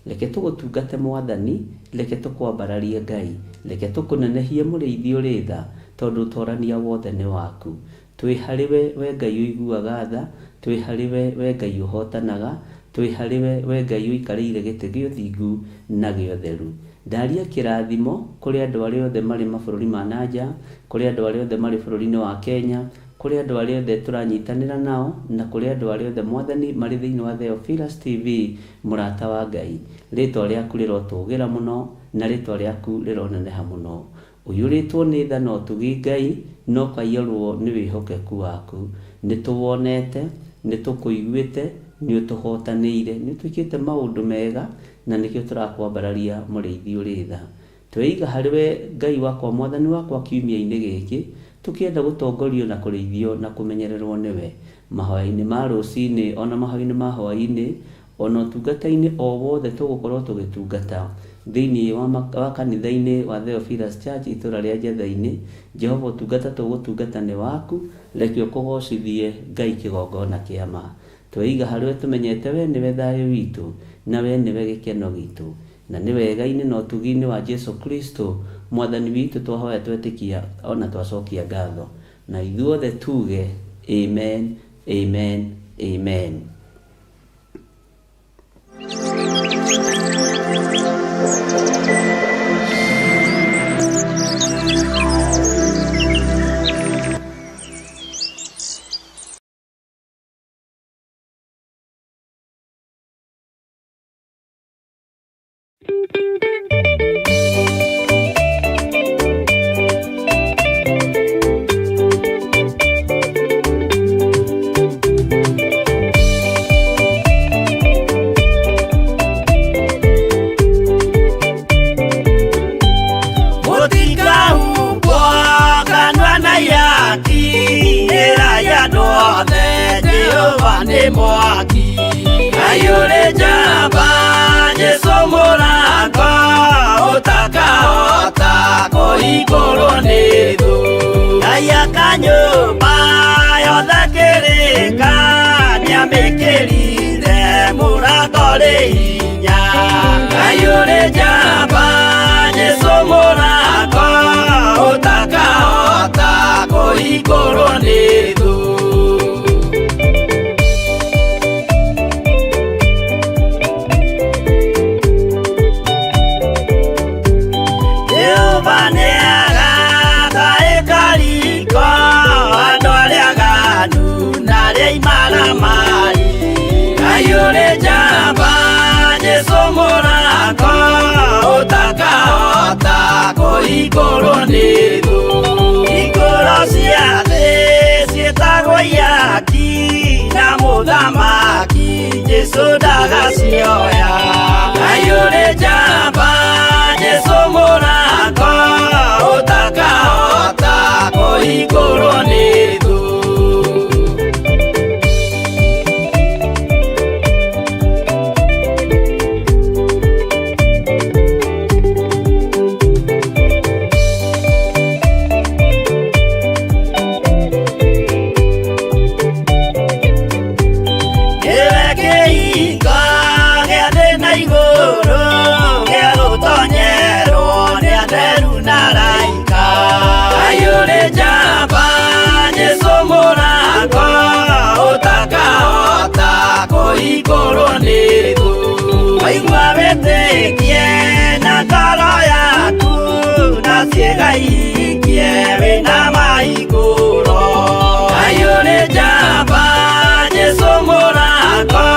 S3: Reke tũgũtungate Mwathani, reke tũkwambararie Ngai, reke tũkũnenehie Mũrĩithi ũrĩ tha, tondũ ũtorania wothe nĩ waku. Twĩ harĩ we, we Ngai ũiguaga tha, twĩ harĩ we, we Ngai ũhotanaga, twĩ harĩ we, we Ngai ũikarĩire gĩtĩ gĩa ũthingu na gĩa ũtheru. Ndaria kĩrathimo kũrĩ andũ arĩa othe marĩ mabũrũri ma na nja, kũrĩ andũ arĩa othe marĩ bũrũri-inĩ wa Kenya, kũrĩ andũ arĩa othe tũranyitanĩra nao, na kũrĩ andũ arĩa othe Mwathani marĩ thĩinĩ wa Theophilus TV, mũrata wa Ngai. Rĩtwa rĩaku rĩrotũgĩra mũno, na rĩtwa rĩaku rĩroneneha mũno. Ũiyũrĩtwo nĩ tha na ũtugi Ngai, na ũkaiyũrwo nĩ wĩhokeku waku. Nĩ tũwonete, nĩ tũkũiguĩte, nĩ ũtũhotanĩire. Nĩ ũtwĩkĩte maũndũ mega, na nĩkĩo tũrakwambararia Mũrĩithi ũrĩ tha. Tweiga harĩ we Ngai wakwa Mwathani wakwa kiumia-inĩ gĩkĩ, tũkĩenda gũtongorio na kũrĩithio na kũmenyererwo nĩwe. Mahoya-inĩ ma rũcinĩ o na mahoya-inĩ ma hwaĩ-inĩ, o na ũtungata-inĩ o wothe tũgũkorwo tũgĩtungata thĩinĩ wa kanitha-inĩ wa Theophilus Church itũra rĩa Njetha-inĩ, Jehova ũtungata tũgũtungata nĩ waku, reke ũkũgocithie Ngai kĩgongona kĩa ma. Tweiga harĩ we tũmenyete we nĩwe thayũ witũ, na we nĩwe gĩkeno gitũ. Na nĩ wega-inĩ na ũtugi-inĩ wa Jesu Kristo Mwathani witũ twahoya twetĩkia o na twacokia ngatho. Na ithuothe tuge amen, amen, amen.
S10: Mũtikahumbwo kanua na ihaki, ĩrai andũ othe Jehova nĩ mwaki. Ngai ũrĩ njamba, Jesũ mũrango, ũtakahota kũhingũrwo nĩ thũ. Ngai aka nyũmba yothe kĩrĩka, nĩamĩkĩrire mũrango rĩ hinya. Ngai ũrĩ njamba, Jesũ mũrango, ũtakahota kũhingũrwo nĩ thũ. Jehova nĩagaka ĩkariko andũ arĩa aganu na arĩa imaramari. Ngai ũrĩ njamba, Jesũ mũrango, ũtakahota kũhingũrwo nĩ thũ. Hingũro cia thĩ ciĩtagwo ihaki, na mũthamaki Jesũ ndagacioya. Ngai ũrĩ njamba, Jesũ mũrango, ũtakahota kũhingũrwo nĩ thũ. Nĩwe kĩhingo gĩa thĩ na igũrũ, gĩa gũtonyerwo nĩ atheru na araika. kũhingũrwo nĩ thũ. Waigua wĩtĩkie na ngoro yaku na ciĩga ikie wĩna mahingũro. Ngai ũrĩ njamba Jesũ mũrango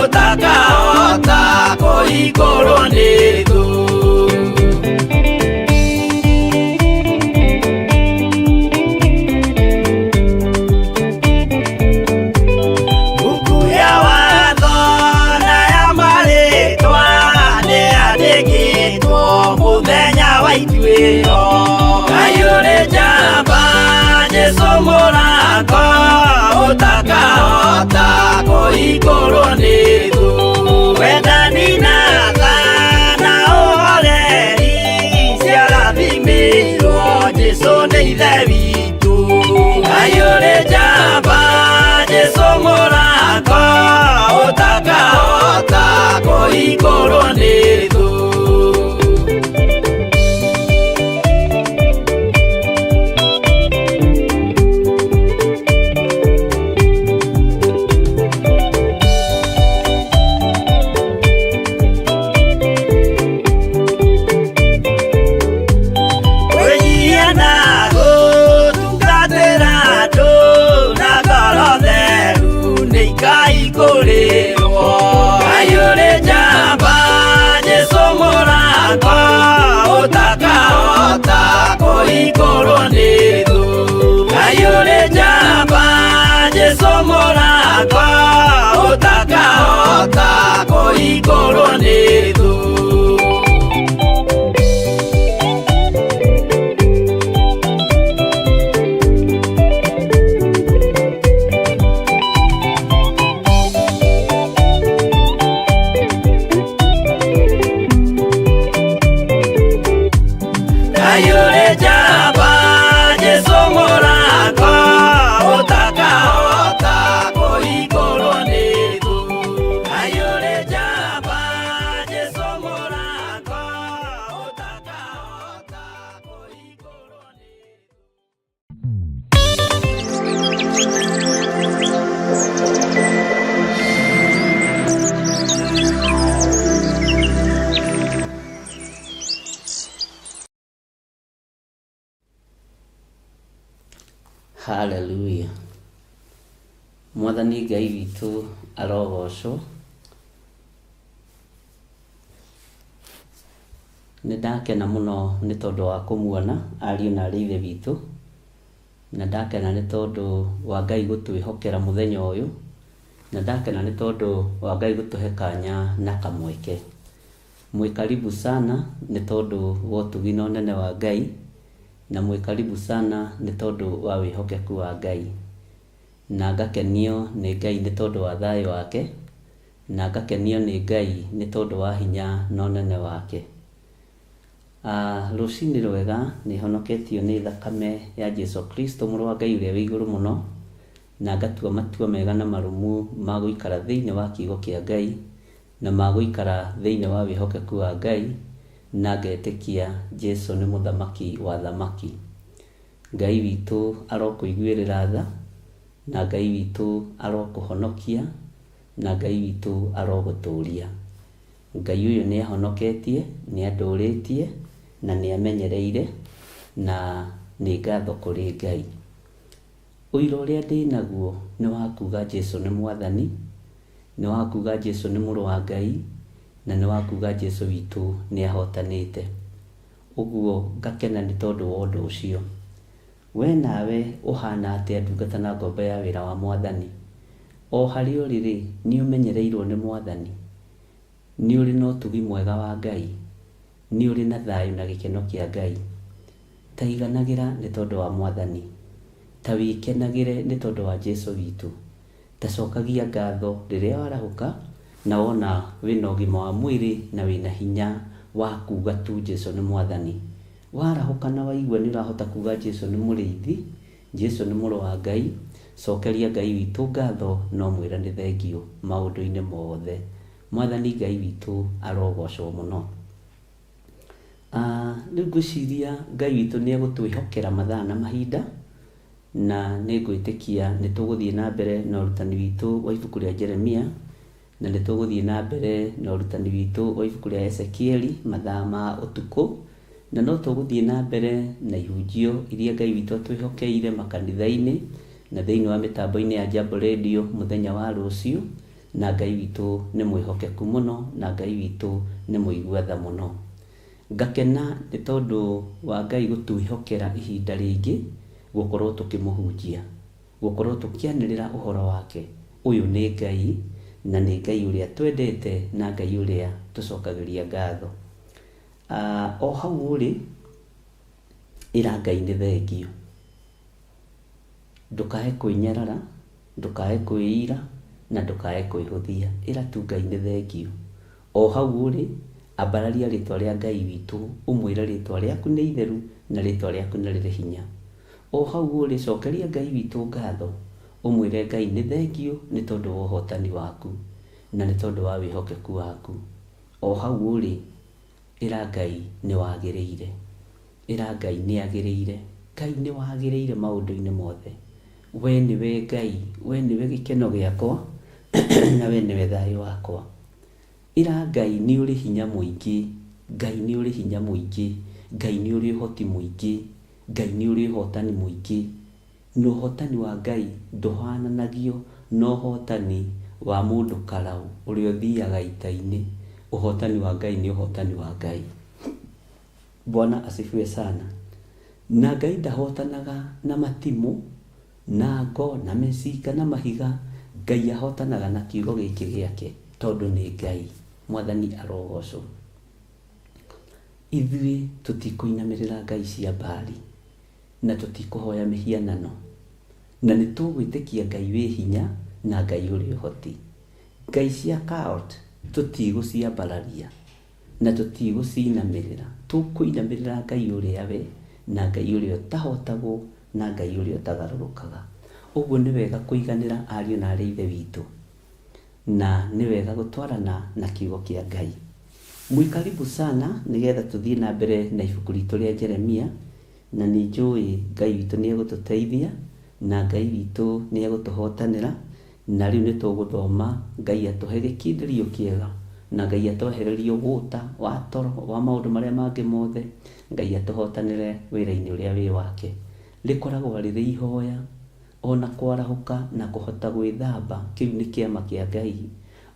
S10: ũtakahota kũhingũrwo nĩ thũ. Buku ya watho na ya marĩtwa nĩyandĩkĩtwo mũthenya wa ituĩro. Ngai ũrĩ njamba Jesũ mũrango ũtakahota kũhingũrwo nĩ thũ. Wendani na tha na ũhoreri ciarathimĩirwo Jesũ nĩ ithe witũ. Ngai ũrĩ njamba Jesũ mũrango ũtakahota kũhingũrwo nĩ thũ. Kwĩnyihia na gũtungatĩra andũ na ngoro theru nĩ ikaihingũrĩrwo. Ngai ũrĩ njamba Jesũ mũrango ũtakahota kũhingũrwo nĩ thũ. Ngai ũrĩ njamba Jesũ mũrango ũtakahota kũhingũrwo nĩ thũ. Ngai ũrĩ njamba Jesũ mũrango ũtakahota kũhingũrwo nĩ thũ. Ngai ũrĩ njamba Jesũ mũrango ũtakahota kũhingũrwo nĩ thũ.
S3: Hallelujah. Mwathani Ngai witũ arogocwo. Nĩ ndakena mũno nĩ tondũ wa kũmuona ariũ na arĩ ithe witũ, na ndakena nĩ tondũ wa Ngai gũtwĩhokera mũthenya ũyũ, na ndakena nĩ tondũ wa Ngai gũtũhe kanya na kamweke. Mwĩ karibu sana nĩ tondũ wa ũtugi na ũnene wa Ngai, na mwĩ karibu sana nĩ tondũ wa wĩhokeku wa Ngai. Na ngakenio nĩ Ngai nĩ tondũ wa thayũ wake, na ngakenio nĩ Ngai nĩ tondũ wa hinya na ũnene wake. Rũcinĩ rwega nĩ honoketio nĩ thakame ya Jesu Kristo mũrũ wa Ngai ũrĩa wĩ igũrũ mũno, na ngatua matua mega na marũmu ma gũikara thĩinĩ wa kiugo kĩa Ngai, na ma gũikara thĩinĩ wa wĩhokeku wa Ngai, na ngetĩkia Jesu nĩ mũthamaki wa thamaki. Ngai witũ arokũiguĩrĩra tha, na Ngai witũ arokũhonokia, na Ngai witũ arogũtũũria. Ngai ũyũ nĩ ahonoketie, nĩ andũrĩtie, na nĩ amenyereire, na nĩ ngatho kũrĩ Ngai. Ũira ũrĩa ndĩ naguo nĩ wa kuga Jesu nĩ mwathani, nĩ wa kuga Jesu nĩ mũrũ wa Ngai, na nĩ wa kuga Jesu witũ nĩ ahotanĩte. Ũguo ngakena nĩ tondũ wa ũndũ ũcio. We nawe ũhana atĩa ndungata na ngombo ya wĩra wa mwathani? O harĩa ũrĩ rĩ, nĩ ũmenyereirwo nĩ mwathani? Nĩ ũrĩ na ũtugi mwega wa Ngai? Nĩ ũrĩ na thayũ na gĩkeno kĩa Ngai? Ta iganagĩra nĩ tondũ wa mwathani. Ta wĩkenagĩre nĩ tondũ wa Jesu witũ. Ta cokagia ngatho rĩrĩa warahũka na wona wĩna ũgima wa mwĩrĩ na wĩna hinya wa kuga tu Jesu nĩ mwathani. Warahũka na waigua nĩ ũrahota kuga Jesu nĩ mũrĩithi, Jesu nĩ mũrũ wa Ngai, cokeria Ngai witũ ngatho na ũmwĩre nĩ thengiũ maũndũ-inĩ mothe. Mwathani Ngai witũ arogocwo mũno. Rĩu ngwĩciria Ngai witũ nĩ egũtwĩhokera mathaa na mahinda, na nĩ ngwĩtĩkia nĩ tũgũthiĩ na mbere na ũrutani witũ wa ibuku rĩa Jeremia, Na nĩ tũgũthiĩ na mbere na ũrutani witũ wa ibuku rĩa Ezekieli mathaa ma ũtukũ, na no tũgũthiĩ na mbere na ihunjio iria Ngai witũ atwĩhokeire makanitha-inĩ na thĩinĩ wa mĩtambo-inĩ ya Jambo Radio mũthenya wa rũciũ, na Ngai witũ nĩ mwĩhokeku mũno, na Ngai witũ nĩ mũigua tha mũno. Ngakena nĩ tondũ wa Ngai gũtwĩhokera ihinda rĩngĩ gũkorwo tũkĩmũhunjia, gũkorwo tũkĩanĩrĩra ũhoro wake. Ũyũ nĩ Ngai, na nĩ Ngai ũrĩa twendete na Ngai ũrĩa tũcokagĩria ngatho. O hau ũrĩ, ĩra Ngai nĩ thengio. Ndũkae kwĩnyarara, ndũkae kwĩira, na ndũkae kwĩhũthia. Ĩra tu Ngai nĩ thengio. O hau ũrĩ, ambararia rĩtwa rĩa Ngai witũ, ũmwĩre rĩtwa rĩaku nĩ itheru na rĩtwa rĩaku nĩ rĩrĩ hinya. O hau ũrĩ, cokeria Ngai witũ ngatho, ũmwĩre Ngai nĩ thengio nĩ tondũ wa ũhotani waku na nĩ tondũ wa wĩhokeku waku. O hau ũrĩ, Ĩra Ngai nĩ wagĩrĩire. Ĩra Ngai nĩ agĩrĩire. Ngai nĩ wagĩrĩire maũndũ-inĩ mothe. We nĩwe Ngai, we nĩwe gĩkeno gĩakwa na we nĩwe thayũ wakwa. Ĩra Ngai nĩ ũrĩ hinya mũingĩ. Ngai nĩ ũrĩ hinya mũingĩ. Ngai nĩ ũrĩ ũhoti mũingĩ. Ngai nĩ ũrĩ ũhotani mũingĩ. Na ũhotani wa Ngai ndũhananagio na ũhotani wa mũndũ karaũ ũrĩa ũthiaga ita-inĩ. Ũhotani wa Ngai nĩ ũhotani wa Ngai. Bwana asifiwe sana. Na Ngai ndahotanaga na matimũ, na ngo, na mĩcinga, na mahiga. Ngai ahotanaga na kiugo gĩkĩ gĩake tondũ nĩ Ngai. Mwathani arogocwo. Ithuĩ tũtikũinamĩrĩra ngai cia Baali, na tũtikũhoya mĩhianano, na nĩ tũgwĩtĩkia Ngai wĩ hinya na Ngai ũrĩ ũhoti. Ngai cia cult tũtigũciambararia na tũtigũcinamĩrĩra. Tũkũinamĩrĩra Ngai ũrĩa we, na Ngai ũrĩa ũtahotagwo, na Ngai ũrĩa ũtagarũrũkaga. Ũguo nĩ wega kũiganĩra ariũ na aarĩ a Ithe witũ. Na nĩ wega gũtwarana na kiugo kĩa Ngai. Mwĩ karibu sana nĩgetha tũthiĩ na mbere na ibuku ritũ rĩa Jeremia, na nĩ njũĩ Ngai witũ nĩ egũtũteithia, na Ngai witũ nĩ egũtũhotanĩra, na rĩu nĩ tũgũthoma Ngai atũhe gĩkindĩrio kĩega, na Ngai atwehererie ũgũta wa toro, wa maũndũ marĩa mangĩ mothe, Ngai atũhotanĩre wĩra-inĩ ũrĩa wĩ wake. Rĩkoragwo rĩrĩ ihoya O na kwarahũka na kũhota gwĩthamba, kĩu nĩ kĩama kĩa Ngai.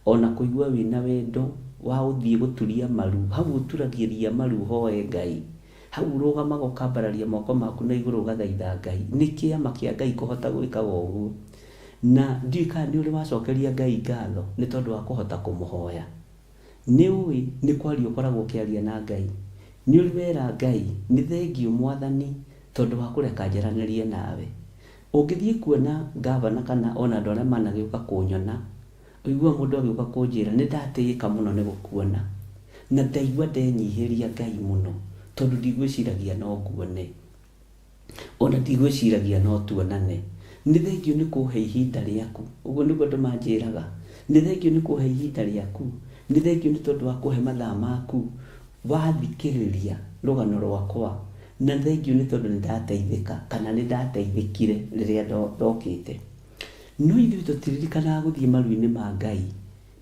S3: O na kũigua wĩ na wendo wa ũthiĩ gũturia maru, hau ũturagĩria maru ũhoe Ngai, hau ũrũgamaga ũkambararia moko maku na igũrũ ũgathaitha Ngai, nĩ kĩama kĩa Ngai kũhota gwĩkaga ũguo. Na ndiũĩ kana nĩ ũrĩ wacokeria Ngai ngatho nĩ tondũ wa kũhota kũmũhoya. Nĩ ũĩ nĩ kwaria ũkoragwo ũkĩaria na Ngai? Nĩ ũrĩ wera Ngai, nĩ thengiũ Mwathani tondũ wa kũreka njaranĩrie nawe. Ũngĩthiĩ kuona ngavana kana o na andũ arĩa managĩũka kũnyona, ũiguaga mũndũ agĩũka kũnjĩra nĩ ndatĩĩka mũno nĩ gũkuona. Na ndaigua ndenyihĩria Ngai mũno tondũ ndigwĩciragia no nguone. O na ndigwĩciragia no tuonane. Nĩ thengiũ nĩ kũhe ihinda rĩaku. Ũguo nĩguo andũ manjĩraga. Nĩ thengiũ nĩ kũhe ihinda rĩaku. Nĩ thengiũ nĩ tondũ wa kũhe mathaa maku wathikĩrĩria rũgano rwakwa. Na thengiũ nĩ tondũ nĩ ndateithĩka kana nĩ ndateithĩkire rĩrĩa ndokĩte. No ithuĩ tũtiririkanaga gũthiĩ maru-inĩ ma Ngai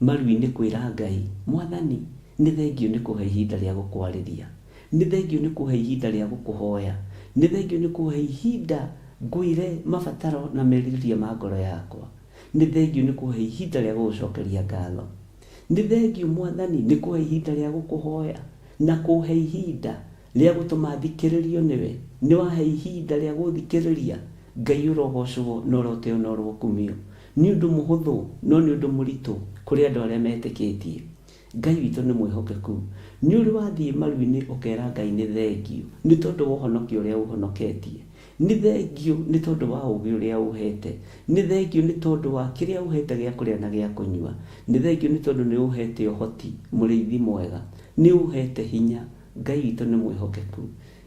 S3: Maru-inĩ kwĩra Ngai, Mwathani, nĩ thengiũ nĩ kũhe ihinda rĩa gũkwarĩria. Nĩ thengiũ nĩ kũhe ihinda rĩa gũkũhoya. Nĩ thengiũ nĩ kũhe ihinda ngwĩre mabataro na merirĩria ma ngoro yakwa. Nĩ thengiũ nĩ kũhe ihinda rĩa gũgũcokeria ngatho. Nĩ thengiũ, Mwathani, nĩ kũhe ihinda rĩa gũkũhoya na kũhe ihinda rĩa gũtũma thikĩrĩrio nĩwe. Nĩ wahe ihinda rĩa gũthikĩrĩria. Ngai ũrogocwo na ũroteo na ũrokumio. Nĩ ũndũ mũhũthũ, no nĩ ũndũ mũritũ kũrĩ andũ arĩa metĩkĩtie. Ngai witũ nĩ mwĩhokeku. Nĩ ũrĩ wathiĩ maru-inĩ ũkera Ngai nĩ thengiũ nĩ tondũ wa ũhonokio ũrĩa ũhonoketie? Nĩ thengiũ nĩ tondũ wa ũũgĩ ũrĩa ũhete? Nĩ thengiũ nĩ tondũ wa kĩrĩa ũhete gĩa kũrĩa na gĩa kũnyua? Nĩ thengiũ nĩ tondũ nĩ ũhete ũhoti, mũrĩithi mwega? Nĩ ũhete hinya? Ngai witũ nĩ mwĩhokeku.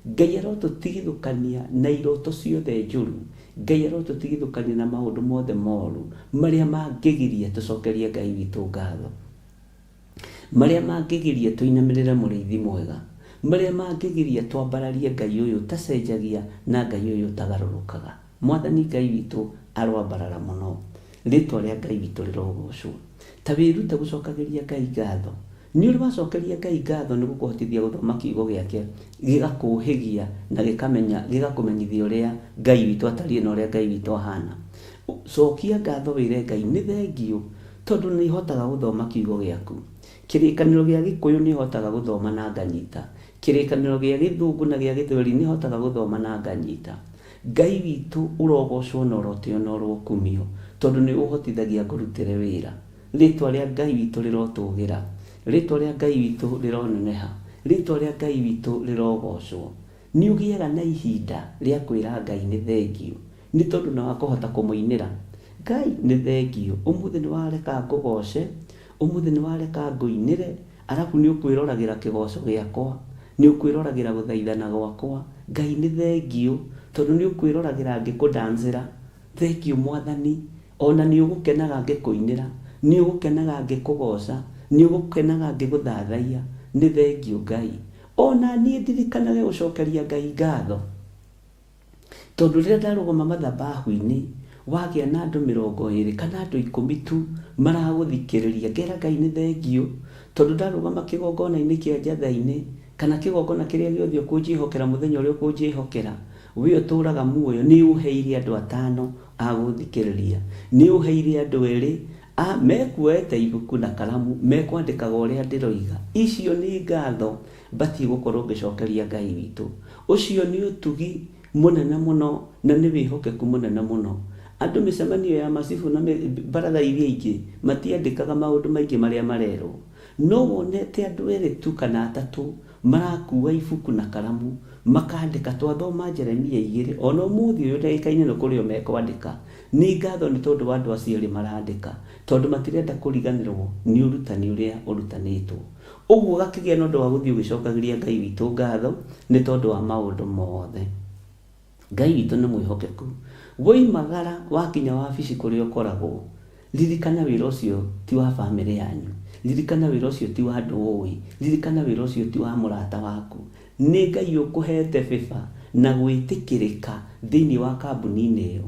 S3: Ngai arotũtigithũkania na iroto ciothe njũru. Ngai arotũtigithũkania na maũndũ mothe moru marĩa mangĩgiria tũcokerie Ngai witũ ngatho, marĩa mangĩgiria tũinamĩrĩre mũrĩithi mwega, marĩa mangĩgiria twambararie Ngai ũyũ ũtacenjagia na Ngai ũyũ ũtagarũrũkaga. Mwathani Ngai witũ aroambarara mũno. Rĩtwa rĩa Ngai witũ rĩrogocwo. Ta wĩrute gũcokagĩria Ngai ngatho. Nĩ ũrĩ wacokeria Ngai ngatho nĩ gũkũhotithia gũthoma kiugo gĩake, gĩgakũhĩgia na gĩkamenya, gĩgakũmenyithia ũrĩa Ngai witũ atariĩ na ũrĩa Ngai witũ ahana. Cokia ngatho wĩre Ngai nĩ thengiũ tondũ nĩ hotaga gũthoma kiugo gĩaku. Kĩrĩkanĩro gĩa Gĩkũyũ nĩ hotaga gũthoma na nganyita. Kĩrĩkanĩro gĩa Gĩthũngũ na gĩa Gĩthweri nĩ hotaga gũthoma na nganyita. Ngai witũ ũrogocwo na ũrotĩo na ũrokumio tondũ nĩ ũhotithagia ngũrutĩre wĩra. Rĩtwa rĩa Ngai witũ rĩrotũgĩra. Rĩtwa rĩa Ngai witũ rĩroneneha. Rĩtwa rĩa Ngai witũ rĩrogocwo. Nĩ ũgĩaga na ihinda rĩa kwĩra Ngai nĩ thengiũ nĩ tondũ na wakũhota kũmũinĩra. Ngai nĩ thengiũ, ũmũthĩ nĩ wareka ngũgoce, ũmũthĩ nĩ wareka ngũinĩre, arabu nĩ ũkwĩroragĩra kĩgoco gĩakwa, nĩ ũkwĩroragĩra gũthaithana gwakwa. Ngai nĩ thengiũ tondũ nĩ ũkwĩroragĩra ngĩkũdancĩra. Thengiũ Mwathani, ona nĩ ũgũkenaga ngĩkũinĩra, nĩ ũgũkenaga ngĩkũgoca, nĩ ũgũkenaga ngĩgũthathaiya. Nĩ thengiũ Ngai. Ona niĩ ndirikanage gũcokeria Ngai ngatho. Tondũ rĩrĩa ndarũgama mathabahu-inĩ, wagĩa na andũ 20 kana andũ 10 tu maragũthikĩrĩria, ngera Ngai nĩ thengiũ, tondũ ndarũgama kĩgongona-inĩ kĩa njatha-inĩ, kana kĩgongona kĩrĩa gĩothe ũkũnjĩhokera mũthenya ũrĩa ũkũnjĩhokera, we ũtũraga muoyo, nĩ ũheire andũ atano a gũthikĩrĩria, nĩ ũheire andũ erĩ a mekuoete ibuku na karamu, mekwandĩkaga ũrĩa ndĩroiga. Icio nĩ ngatho mbatiĩ gũkorwo ngĩcokeria Ngai witũ. Ũcio nĩ ũtugi mũnene mũno na nĩ wĩhokeku mũnene mũno. Andũ mĩcemanio ya macibũ na baratha iria ingĩ matiandĩkaga maũndũ maingĩ marĩa marerwo. No wonete andũ erĩ tu kana atatũ marakua ibuku na karamu makandĩka twathoma Jeremia 2 ona ũmũthĩ ũyũ ndagĩka-inĩ ĩno kũrĩ o mekwandĩka. Nĩ ngatho nĩ tondũ wa andũ acio erĩ marandĩka tondũ matirenda kũriganĩrwo nĩ ũrutani ũrĩa ũrutanĩtwo. Ũguo ũgakĩgĩa na ũndũ wa gũthiĩ ũgĩcokagĩria Ngai witũ ngatho nĩ tondũ wa maũndũ mothe. Ngai witũ nĩ mwĩhokeku. Woimagara wakinya wabici kũrĩa ũkoragwo, ririkana wĩra ũcio ti wa bamĩrĩ yanyu, ririkana wĩra ũcio ti wa andũ ũĩ, ririkana wĩra ũcio ti wa mũrata waku. Nĩ Ngai ũkũhete favor na gwĩtĩkĩrĩka thĩinĩ wa kambuni-inĩ ĩyo.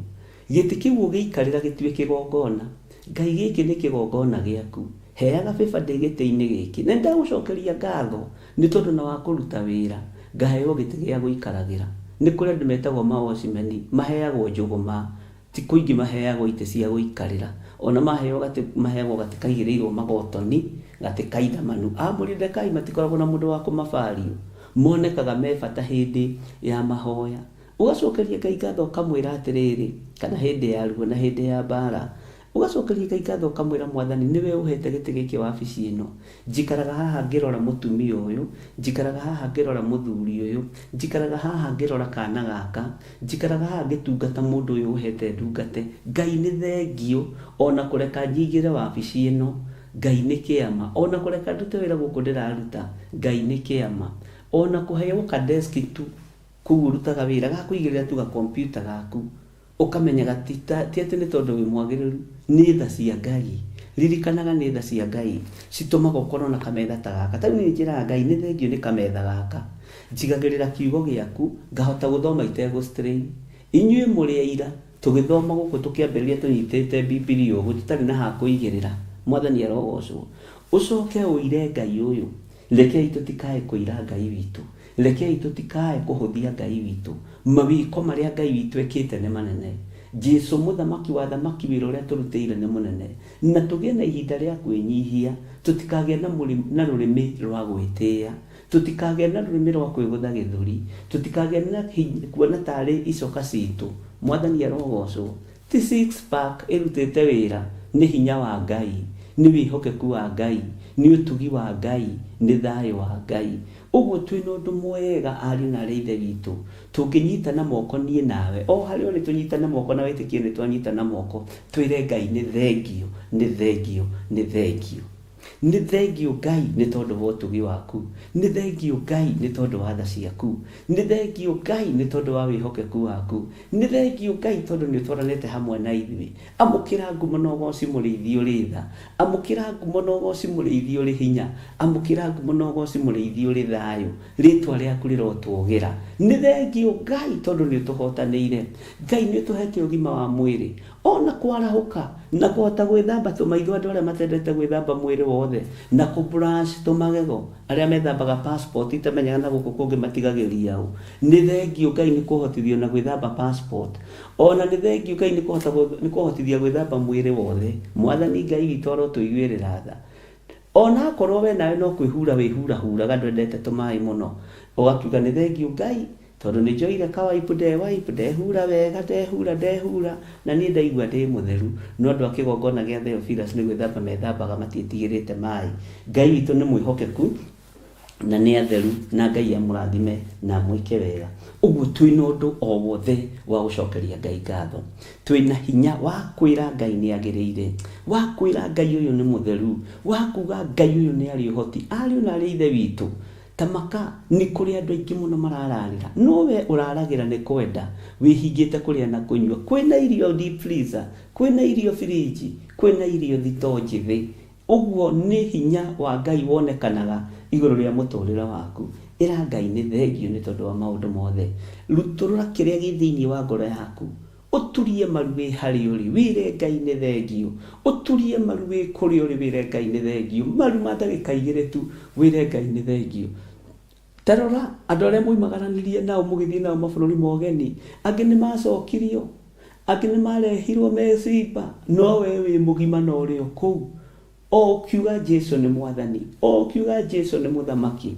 S3: Gĩtĩ kĩu ũgĩikarĩra gĩtue kĩgongona. Ngai gĩkĩ nĩ kĩgongona gĩaku. Heaga favor ndĩ gĩtĩ-inĩ gĩkĩ. Na nĩndagũcokeria ngatho nĩ tondũ na wa kũruta wĩra ngaheo gĩtĩ gĩa gũikaragĩra. Nĩ kũrĩ andũ metagwo ma watchman maheagwo njũgũma, ti kũingĩ maheagwo itĩ cia gũikarĩra. Ona maheo gatĩ maheagwo gatĩ kaigĩrĩirwo magotoni, gatĩ kainamanu. A Moridekai matikoragwo na mũndũ wa kũmabario. Monekaga me bata hĩndĩ ya mahoya. Ũgacokeria Ngai ngatho ũkamwĩra atĩrĩrĩ, kana hĩndĩ ya ruo na hĩndĩ ya mbara, ũgacokeria Ngai ngatho ũkamwĩra Mwathani nĩwe ũhete gĩtĩ gĩkĩ wabici ĩno, njikaraga haha ngĩrora mũtumia ũyũ, njikaraga haha ngĩrora mũthuri ũyũ, njikaraga haha ngĩrora kana gaka, njikaraga haha ngĩtungata mũndũ ũyũ ũhete ndungate. Ngai nĩ thengiũ ona kũreka nyingĩre wabici ĩno, Ngai nĩ kĩama. Ona kũreka ndute wĩra gũkũ ndĩraruta, Ngai nĩ kĩama. Ona kũheo ka desk tu kũu ũrutaga wĩra gakũigĩrĩra tu ga computer gaku ũkamenyaga ti atĩ nĩ tondũ wĩ mwagĩrĩru, nĩ tha cia Ngai. Ririkanaga nĩ tha cia Ngai citũmaga ũkorwo na kametha ta gaka. Ta rĩu niĩ njĩraga Ngai nĩ thengiũ nĩ kametha gaka. Njigagĩrĩra kiugo gĩaku ngahota gũthoma itegũ strain. Inyuĩ mũrĩ aira tũgĩthoma gũkũ tũkĩambĩrĩria tũnyitĩte Bibilia ũguo tũtarĩ na ha kũigĩrĩra. Mwathani arogocwo. Ũcoke ũire Ngai ũyũ, rekei tũtikae kũira Ngai witũ. Rekei tũtikae kũhũthia Ngai witũ. Mawĩko marĩa Ngai witũ ekĩte nĩ manene. Jesu mũthamaki wa athamaki wĩra ũrĩa tũrutĩire nĩ mũnene. Na tũgĩe na ihinda rĩa kwĩnyihia, tũtikagĩe na rũrĩmĩ rwa gwĩtĩĩa, tũtikagĩe na rũrĩmĩ rwa kwĩgũtha gĩthũri, tũtikagĩe na kuona tarĩ icoka citũ. Mwathani arogocwo. Ti six pack ĩrutĩte wĩra, nĩ hinya wa Ngai, nĩ wĩhokeku wa Ngai, nĩ ũtugi wa Ngai, nĩ thayũ wa Ngai. Ũguo twĩna ũndũ mwega ariũ na arĩ a Ithe witũ, tũngĩnyitana moko niĩ nawe, o harĩa ũrĩ tũnyitane moko na wĩtĩkie nĩ twanyitana moko, twĩre Ngai nĩ thengiũ, nĩ thengiũ, nĩ thengiũ. Nĩ thengiũ Ngai nĩ tondũ wa ũtugi waku. Nĩ thengiũ Ngai nĩ tondũ wa tha ciaku. Nĩ thengiũ Ngai nĩ tondũ wa wĩhokeku waku. Nĩ thengiũ Ngai tondũ nĩ ũtwaranĩte hamwe na ithuĩ. Amũkĩra ngumo na ũgoci mũrĩithi ũrĩ tha. Amũkĩra ngumo na ũgoci mũrĩithi ũrĩ hinya. Amũkĩra ngumo na ũgoci mũrĩithi ũrĩ thayũ. Rĩtwa rĩaku rĩrotũgĩra. Nĩ thengiũ Ngai tondũ nĩ ũtũhotanĩire. Ngai nĩ ũtũhete ũgima wa mwĩrĩ. Ona kwarahũka na kũhota gwĩthamba tũmaitho, andũ arĩa matendete gwĩthamba mwĩrĩ wothe, na kũ brush tũmagego, arĩa methambaga passport itamenyaga na gũkũ kũngĩ matigagĩria ũ. Nĩ thengiũ Ngai nĩ kũhotithio na gwĩthamba passport. Ona nĩ thengiũ Ngai nĩ kũhota nĩ kũhotithia gwĩthamba mwĩrĩ wothe. Mwathani Ngai witũ arotũiguĩrĩra tha. Ona akorwo we nawe no kwĩhura wĩhurahuraga ndwendete tũmaĩ mũno, ũgakiuga nĩ thengiũ Ngai tondũ nĩ njoire ka wipe nde wipe ndehura wega ndehura ndehura na niĩ ndaigua ndĩ mũtheru. No andũ a kĩgongona gĩa Theophilus nĩ gwĩthamba methambaga matiĩtigĩrĩte maĩ. Ngai witũ nĩ mwĩhokeku na nĩ atheru na Ngai amũrathime na amwĩke wega. Ũguo twĩna ũndũ o wothe wa gũcokeria Ngai ngatho. Twĩna hinya wa kwĩra Ngai nĩ agĩrĩire, wa kwĩra Ngai ũyũ nĩ mũtheru, wa kuga Ngai ũyũ nĩ arĩ ũhoti, ariũ na arĩ ithe witũ. Ta maka, nĩ kũrĩ andũ aingĩ mũno marararĩra, no we ũraragĩra nĩ kwenda, wĩhingĩte kũrĩa na kũnyua. Kwĩna irio deep freezer, kwĩna irio firinji, kwĩna irio thitoo njĩthĩ. Ũguo nĩ hinya wa Ngai wonekanaga igũrũ rĩa mũtũrĩre waku. Ĩra Ngai nĩ thengiũ nĩ tondũ wa maũndũ mothe. Rutũrũra kĩrĩa gĩ thĩinĩ wa ngoro yaku. Ũturie maru wĩ harĩa ũrĩ wĩre Ngai nĩ thengiũ. Ũturie maru wĩ kũrĩa ũrĩ wĩre Ngai nĩ thengiũ. Maru ma ndagĩka igĩrĩ tu wĩre Ngai nĩ thengiũ. Ta rora andũ arĩa mwoimagaranirie nao mũgĩthiĩ nao mabũrũri ma ũgeni, angĩ nĩ maacokirio, angĩ nĩ maarehirwo me ciimba, no wee wĩ mũgima na ũrĩ o kũu, o ũkiuga Jesu nĩ Mwathani, o ũkiuga Jesu nĩ Mũthamaki.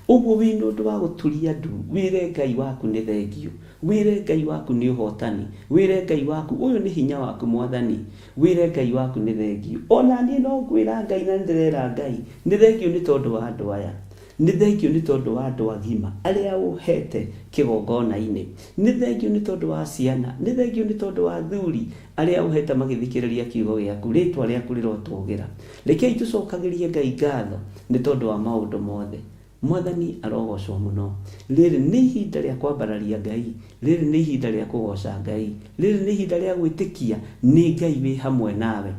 S3: Ũguo wĩ na ũndũ wa gũturia ndu, wĩre Ngai waku nĩ thengiũ, wĩre Ngai waku nĩ ũhotani, wĩre Ngai waku ũyũ nĩ hinya waku Mwathani, wĩre Ngai waku nĩ thengiũ. O na niĩ no ngwĩra Ngai na nĩ ndĩrera Ngai nĩ thengiũ nĩ tondũ wa andũ aya. Nĩ thengiũ nĩ tondũ wa andũ agima arĩa ũhete kĩgongona-inĩ. Nĩ thengiũ nĩ tondũ wa ciana. Nĩ thengiũ nĩ tondũ wa athuri arĩa ũhete magĩthikĩrĩria kiugo gĩaku. Rĩtwa rĩaku rĩrotũgĩra. Rekei tũcokagĩrie Ngai ngatho nĩ tondũ wa maũndũ mothe. Mwathani arogocwo mũno. Rĩrĩ nĩ ihinda rĩa kwambararia Ngai. Rĩrĩ nĩ ihinda rĩa kũgoca Ngai. Rĩrĩ nĩ ihinda rĩa gwĩtĩkia nĩ Ngai wĩ hamwe nawe.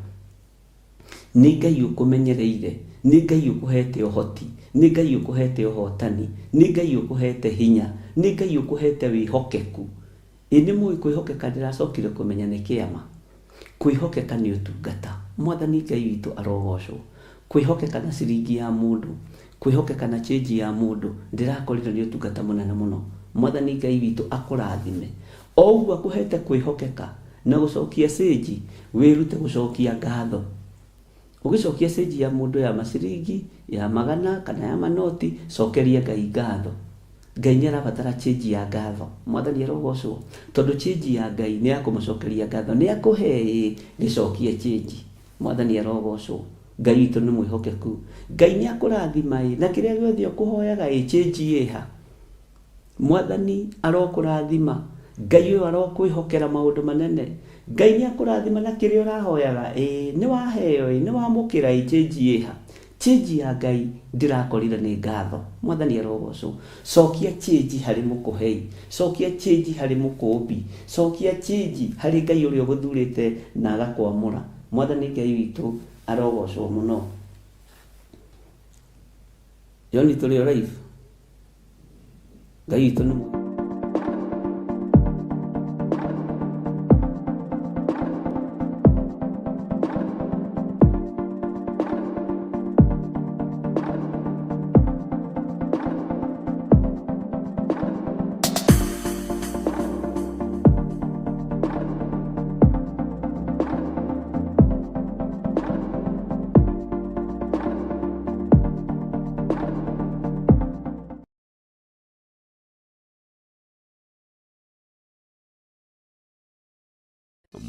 S3: Nĩ Ngai ũkũmenyereire, nĩ Ngai ũkũhete ũhoti, nĩ Ngai ũkũhete ũhotani, nĩ Ngai ũkũhete hinya, nĩ Ngai ũkũhete wĩhokeku. Ĩ nĩ mũĩ kwĩhokeka ndĩracokire kũmenya nĩ kĩama? Kwĩhokeka nĩ ũtungata. Mwathani Ngai witũ arogocwo. Kwĩhokeka na ciringi ya mũndũ, kwĩhokeka na change ya mũndũ, ndĩrakorire nĩ ũtungata mũnene mũno. Mwathani Ngai witũ akũrathime. O ũguo akũhete kwĩhokeka na gũcokia cĩnji, wĩrute gũcokia ngatho. Ũgĩcokia cĩnji ya mũndũ ya maciringi, ya magana kana ya manoti, cokeria Ngai ngatho. Ngai nĩ arabatara cĩnji ya ngatho. Mwathani arogocwo. Tondũ cĩnji ya Ngai nĩ ya kũmũcokeria ngatho. Nĩ akũhe ĩĩ, gĩcokie cĩnji. Mwathani arogocwo. Ngai witũ nĩ mwĩhokeku. Ngai nĩ akũrathima ĩĩ, na kĩrĩa gĩothe ũkũhoyaga ĩĩ, cĩnji ĩha. Mwathani arokũrathima. Ngai ũyũ arokwĩhokera maũndũ manene. Ngai nĩ akũrathima na kĩrĩa ũrahoyaga ĩĩ, nĩ waheo ĩĩ, nĩ wamũkĩra ĩĩ, change ĩha? Change ya Ngai ndĩrakorire nĩ ngatho. Mwathani arogocwo. Cokia change harĩ mũkũhei. Cokia change harĩ mũkũmbi. Cokia change harĩ Ngai ũrĩa ũgũthurĩte na agakwamũra. Mwathani Ngai witũ arogocwo mũno. John tũrĩ o live? Ngai witũ nĩ mwega.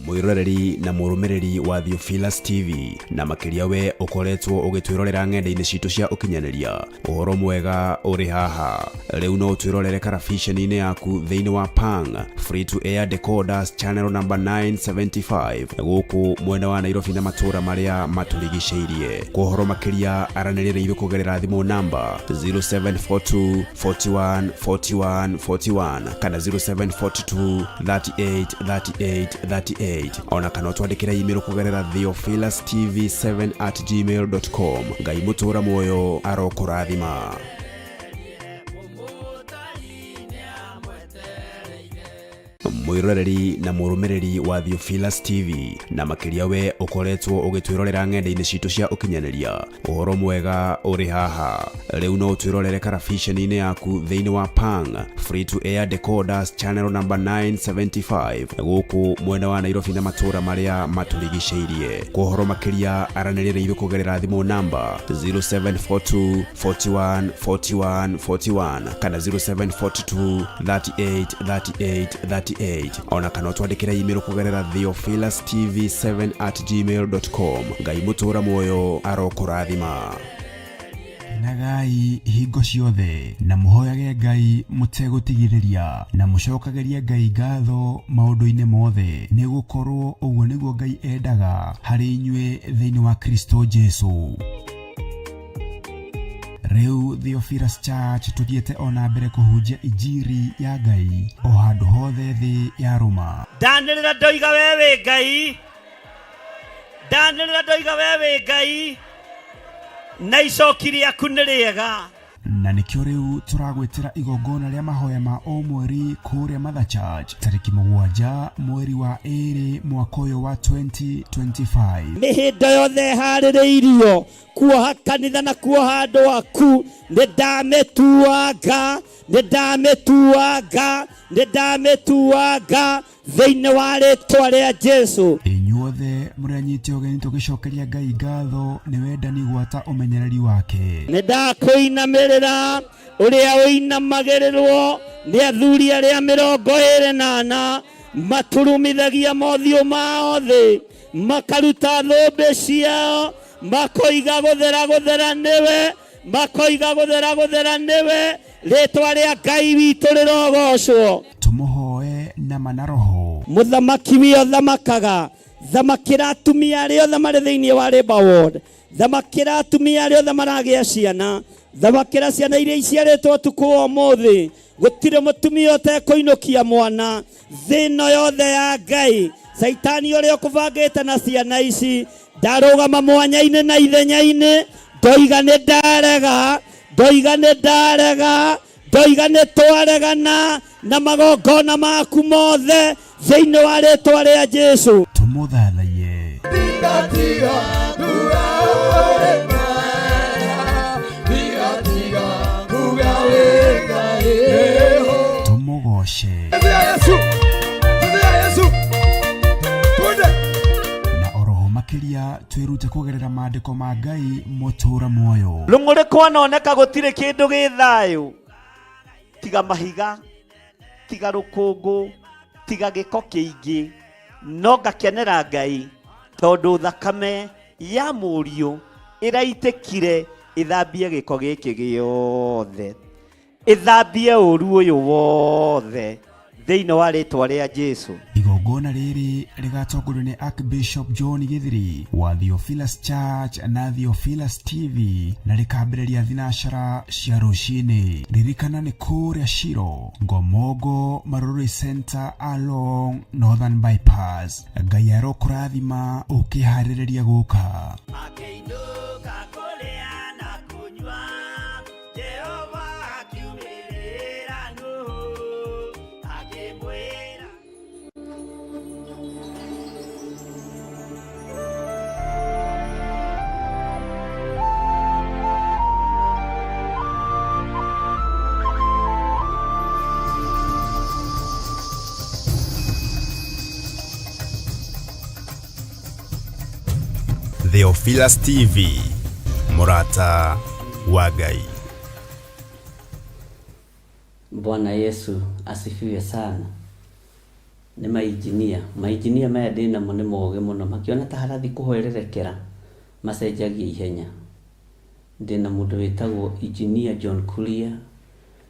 S1: Mwĩroreri na mũrũmĩrĩri wa Theophilus TV na makĩria we ũkoretwo ũgĩtwĩrorera ng'enda-inĩ citũ cia ũkinyanĩria ũhoro mwega ũrĩ haha rĩu no ũtwĩrorere karabiceni-inĩ yaku thĩinĩ wa Pang free to air decoders channel number 975 gũkũ mwena wa Nairobi na matũũra marĩa matũrigicĩirie. Kwa ũhoro makĩria aranĩria na ithuĩ kũgerera thimũ namba 0742 41 41 41 kana 0742 38 38 38 ona kana ũtwandĩkĩre email kũgerera theophilustv7 at gmail.com. Ngai mũtũũra muoyo arokũrathima. Mwĩroreri na mũrũmĩrĩri wa Theophilus TV na makĩria we ũkoretwo ũgĩtwĩrorera ng'enda-inĩ citũ cia ũkinyanĩria, ũhoro mwega ũrĩ haha. Rĩu no ũtwĩrorere karabiceni-inĩ yaku thĩinĩ wa Pang Free to Air Decoders channel number 975 gũkũ mwena wa Nairobi na matũũra marĩa matũrigicĩirie. Kwa ũhoro makĩria aranĩria na ithuĩ kũgerera thimũ namba 0742 41 41 41 kana 0742 38 38 38 ona kana ũtwandĩkĩre email kũgerera theophilustv7 at gmail.com. Ngai mũtũra muoyo arokũrathima. Kenagai hingo ciothe na mũhoyage Ngai mũtegũtigithĩria na mũcokagĩrie Ngai ngatho maũndũ-inĩ mothe, nĩ gũkorwo ũguo nĩguo Ngai endaga harĩ inyuĩ thĩinĩ wa Kristo Jesu. Rĩu Theophilus Church tũthiĩte o na mbere kũhunjia injiri ya Ngai o handũ hothe thĩ ya rũma.
S10: Ndanĩrĩra ndoiga we wĩ Ngai, ndanĩrĩra ndoiga we wĩ Ngai, na icoki rĩaku nĩ rĩega.
S1: Na nĩkĩo rĩu tũragwĩtĩra igongona rĩa mahoya ma o mweri kũrĩa Mother Church tarĩki 7 mweri wa 2 mwaka ũyũ wa 2025.
S8: Mĩhĩndo yothe ĩharĩrĩirio kuoha kanitha na kuoha andũ aku, nĩ ndamĩtuanga, nĩ ndamĩtuanga, nĩ ndamĩtuanga thĩinĩ wa rĩtwa rĩa Jesu.
S1: Inyuothe mũrĩ anyite ũgeni tũgĩcokeria Ngai ngatho nĩ wendani gwata ũmenyereri wake.
S8: Nĩ ndakũinamĩrĩra ũrĩa ũinamagĩrĩrwo nĩ athuri arĩa 24 maturumithagia mothiũ mao thĩ, makaruta thũmbĩ ciao, makoiga gũthera gũthera nĩwe, makoiga gũthera gũthera nĩwe, rĩtwa rĩa Ngai witũ rĩrogocwo.
S1: Tũmũhoe na ma na roho.
S8: Mũthamaki wio thamakaga, thamakĩra atumia arĩa othe marĩ thĩinĩ wa Labour Ward, thamakĩra atumia arĩa othe maragĩa ciana, thamakĩra ciana iria iciarĩtwo ũtukũ wa ũmũthĩ. Gũtirĩ mũtumia ũtekũinũkia mwana thĩ ĩno yothe ya Ngai. Caitani ũrĩa ũkũbangĩte na ciana ici ndarũgama mwanya-inĩ na ithenya-inĩ, ndoiga nĩ ndarega, ndoiga nĩ ndarega, ndoiga nĩ twaregana na magongona maku mothe thĩinĩ wa rĩtwa rĩa Jesu.
S1: Tũmũthathaiye. Tũmũgoce. Na oroho makĩria twĩrute kũgerera maandĩko ma Ngai mũtũra muoyo.
S10: Rũng'ũrĩ kwanoneka gũtirĩ kĩndũ gĩ thayũ, tiga mahiga, tiga rũkũngũ, tiga gĩko kĩingĩ, no ngakenera Ngai tondũ thakame ya mũriũ ĩraitĩkire ĩthambie gĩko gĩkĩ gĩothe, ĩthambie ũru ũyũ wothe thĩinĩ wa rĩtwa rĩa Jesu.
S1: Igongona rĩrĩ rĩgatongorio nĩ Archbishop John Githiri wa Theophilus Church na Theophilus TV na rĩkambĩrĩria thinacara cia rũcinĩ. Ririkana nĩ kũrĩa Shiro, Ngomongo, Marurui Center along Northern Bypass. Ngai arokũrathima ũkĩharĩrĩria gũka.
S10: Makĩinũka kũrĩa na kũnyua, Jehova akiumĩrĩra Nuhu, akĩmwĩra.
S9: Theophilus TV, mũrata wa Ngai.
S3: Bwana Yesu asifiwe sana. Nĩ mainjinia, mainjinia maya ndĩ namo nĩ mogĩ mũno, makĩona ta harathi kũhwererekera macenjagia ihenya. Ndĩ na mũndũ wĩtagwo Engineer John Kuria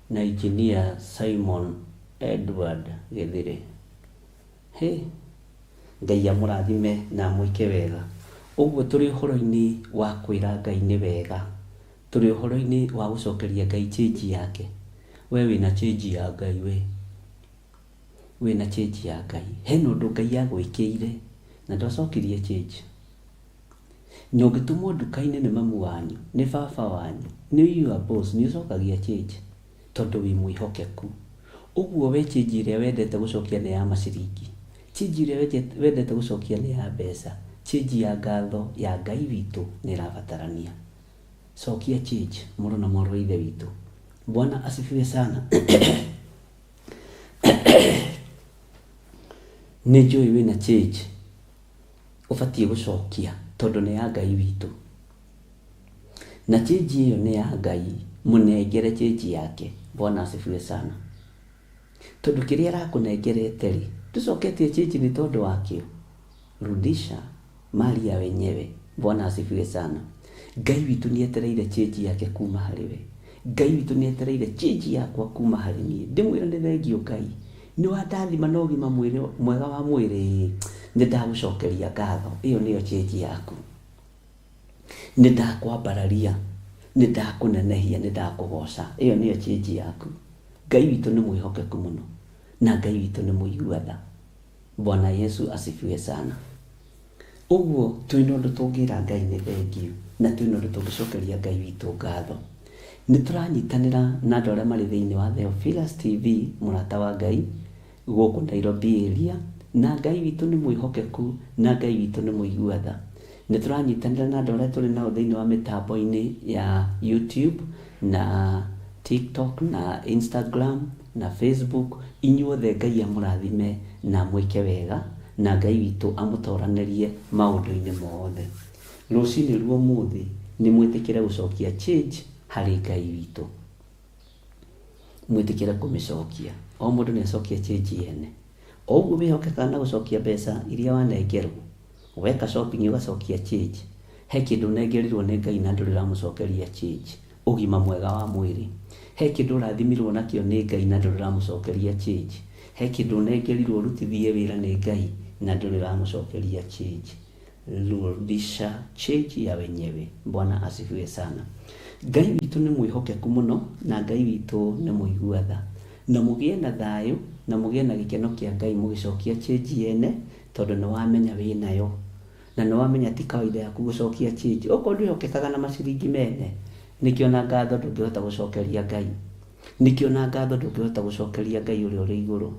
S3: na Engineer Simon Edward Githiri. Hĩ, Ngai amũrathime na amwĩke wega. Ũguo tũrĩ ũhoro-inĩ wa kwĩra Ngai nĩ wega, tũrĩ ũhoro-inĩ wa gũcokeria Ngai change yake. We wĩna change ya Ngai we. Wĩna change ya Ngai. Hena ũndũ Ngai agwĩkĩire na ndwacokirie change. Na ũngĩtũmwo nduka-inĩ nĩ mamu wanyu, nĩ baba wanyu, nĩ your boss, nĩ ũcokagia change tondũ wĩ mwĩhokeku. Ũguo we change ĩrĩa wendete gũcokia nĩ ya maciringi, change ĩrĩa wendete gũcokia nĩ ya mbeca, change ya ngatho ya Ngai witũ nĩ ĩrabatarania. Cokia change mũrũ na mwarĩ wa ithe witũ. Bwana asifiwe sana. Nĩ njũĩ wĩna change ũbatiĩ gũcokia tondũ nĩ ya Ngai witũ. Na change ĩyo nĩ ya Ngai, mũnengere change yake. Bwana asifiwe sana. Tondũ kĩrĩa arakũnengerete rĩ, ndũcoketie change nĩ tondũ wakĩo. Rudisha mali ya wenyewe. Bwana asifiwe sana. Ngai witũ nĩ etereire change yake kuma harĩ we. Ngai witũ nĩ etereire change yakwa kuma harĩ niĩ. Ndĩmwĩre nĩ thengio Ngai. Nĩ wandathima na ũgima mwega wa mwĩrĩ, nĩ ndagũcokeria ngatho. Ĩyo nĩyo change yaku. Nĩ ndakwambararia, nĩ ndakũnenehia, nĩ ndakũgoca. Ĩyo nĩyo change yaku. Ngai witũ nĩ mwĩhokeku mũno, na Ngai witũ nĩ mũigua tha. Bwana Yesu asifiwe sana. Ũguo twĩna ũndũ tũngĩra Ngai nĩ thengiũ, na twĩna ũndũ tũngĩcokeria Ngai witũ ngatho. Nĩ tũranyitanĩra na andũ arĩa marĩ thĩinĩ wa Theophilus TV, mũrata wa Ngai, gũkũ Nairobi area, na Ngai witũ nĩ mwĩhokeku, na Ngai witũ nĩ mũigua tha. Nĩ tũranyitanĩra na andũ arĩa tũrĩ nao thĩinĩ wa mĩtambo-inĩ ya YouTube na TikTok na Instagram na Facebook. Inyuothe Ngai amũrathime na amwĩke wega, na Ngai witũ amũtoranĩrie maũndũ-inĩ mothe. Rũcinĩ rwa ũmũthĩ nĩ mwĩtĩkĩre gũcokia change harĩ Ngai witũ. Mwĩtĩkĩre kũmĩcokia. O mũndũ nĩ acokie change yene. O ũguo wĩhokekaga na gũcokia mbeca iria wanengerwo, weka shopping ũgacokia change, he kĩndũ ũnengerirwo nĩ Ngai na ndũrĩ ũramũcokeria change, ũgima mwega wa mwĩrĩ. He kĩndũ ũrathimirwo nakĩo nĩ Ngai na ndũrĩ ũramũcokeria change. He kĩndũ ũnengerirwo ũrutithie wĩra nĩ Ngai na ndũrĩ ũramũcokeria change. Rudisha change ya wenyewe. Bwana asifiwe sana. Ngai witũ nĩ mwĩhokeku mũno na Ngai witũ nĩ mũigua tha. Na mũgĩe na thayũ na mũgĩe na gĩkeno kĩa Ngai mũgĩcokia change yene tondũ nĩ wamenya wĩ nayo. Na nĩ wamenya ti kawaida yaku gũcokia change. Okorwo ndwĩhokekaga na maciringi mene, nĩkĩo na ngatho ndũngĩhota gũcokeria Ngai. Nĩkĩo na ngatho ndũngĩhota gũcokeria Ngai ũrĩa ũrĩ igũrũ.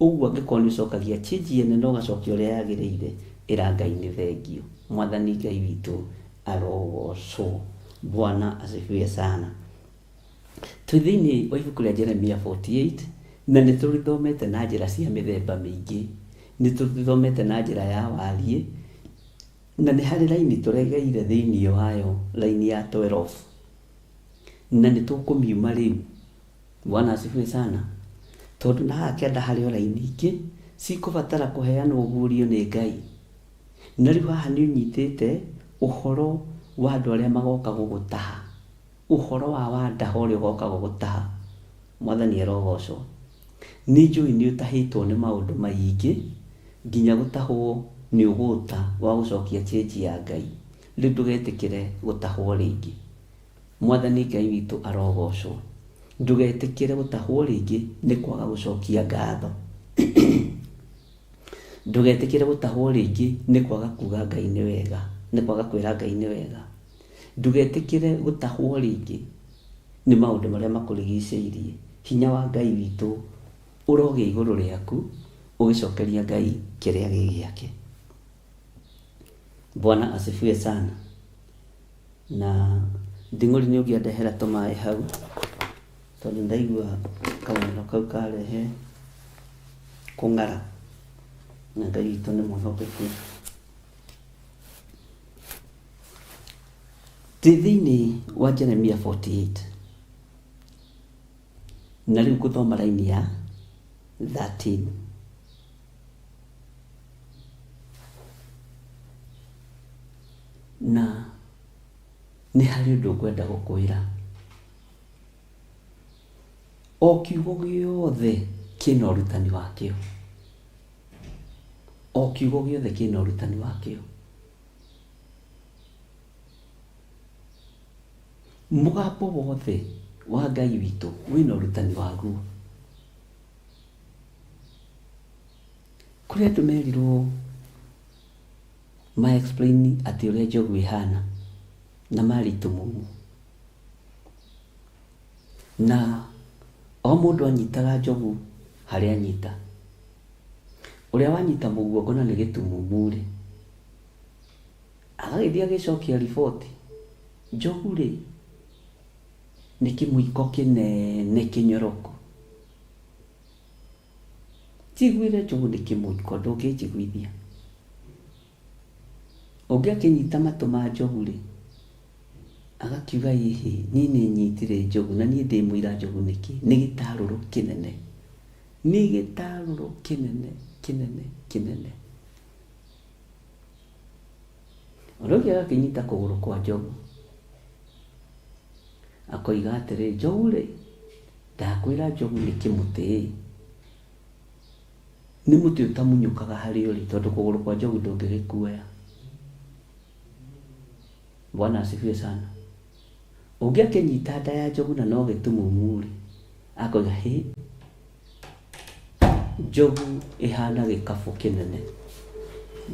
S3: Ũguo angĩkorwo nĩ ũcokagia change yene na ũgacokia ũrĩa yagĩrĩire, ĩra Ngai nĩ thengio. Mwathani Ngai witũ arogocwo. Bwana asifiwe sana. Twĩ thĩinĩ wa ibuku rĩa Jeremia 48 na nĩ tũrĩthomete na njĩra cia mĩthemba mĩingĩ. Nĩ tũrĩthomete na njĩra ya wariĩ na nĩ harĩ raini tũregeire thĩinĩ wayo, raini ya 12. Na nĩ tũkũmiuma rĩu. Bwana asifiwe sana. Tondũ na haha kĩanda harĩ o raini ingĩ cikũbatara kũheanwo ũguũrio nĩ Ngai. Na rĩu haha nĩ ũnyitĩte ũhoro wa andũ arĩa magoka gũgũtaha. Ũhoro wa wandaha ũrĩa ũgoka gũgũtaha. Mwathani arogocwo. Nĩ njũĩ nĩ ũtahĩtwo nĩ maũndũ maingĩ nginya gũtahwo nĩ ũgũta wa gũcokia change ya Ngai. Rĩu ndũgetĩkĩre gũtahwo rĩngĩ. Mwathani Ngai witũ arogocwo. Ndũgetĩkĩre gũtahwo rĩngĩ nĩ kwaga gũcokia ngatho. Ndũgetĩkĩre gũtahwo rĩngĩ nĩ kwaga kuga Ngai nĩ wega, nĩ kwaga kwĩra Ngai nĩ wega. Ndũgetĩkĩre gũtahwo rĩngĩ nĩ maũndũ marĩa makũrigicĩirie. Hinya wa Ngai witũ ũrogĩa igũrũ rĩaku ũgĩcokeria Ngai kĩrĩa gĩ gĩake. Bwana asifiwe sana. Na nding'ũri nĩ ũngĩandehera tũmaĩ hau tondũ ndaigua kamũro kau karehe kũng'ara na Ngai witũ nĩ mwĩhokeku. Twĩ thĩinĩ wa Jeremia 48 na rĩu ngũthoma raini ya 13. Na nĩ harĩ ũndũ ngwenda gũkwĩra. O kiugo gĩothe kĩna ũrutani wakĩo. O kiugo gĩothe kĩna ũrutani wakĩo. Mũgambo wothe wa Ngai witũ wĩna ũrutani waguo. Kũrĩ andũ merirwo ma explain atĩ ũrĩa njogu ĩhana na marĩ itumumu. Na o mũndũ anyitaga njogu Harĩa anyita. Ũrĩa wanyita mũguongo na nĩ gĩtumumu-rĩ, agagĩthiĩ agĩcokia riboti, njogu-rĩ, nĩ kĩmũiko kĩnene kĩnyoroku. Njiguire njogu nĩ kĩmũiko, ndũngĩnjiguithia. Ũngĩ akĩnyita matũ ma njogu-rĩ, agakiuga ĩhĩ, niĩ nĩ nyitire njogu na niĩ ndĩ mũira njogu nĩkĩ? Nĩ gĩtarũrũ kĩnene. Nĩ gĩtarũrũ kĩnene kĩnene kĩnene. Ũrĩa ũngĩ agakĩnyita kũgũrũ kwa njogu. Akoiga atĩrĩ, njogu-rĩ, ndakwĩra njogu nĩ kĩmũtĩ-ĩ. Nĩ mũtĩ ũtamunyũkaga harĩa ũrĩ tondũ kũgũrũ kwa njogu ndũngĩgĩkuoya. Bwana asifiwe sana. Ũngĩ akĩnyita nda ya njogu na no gĩtumumu-rĩ, akoiga hĩ, njogu ĩhana gĩkabũ kĩnene.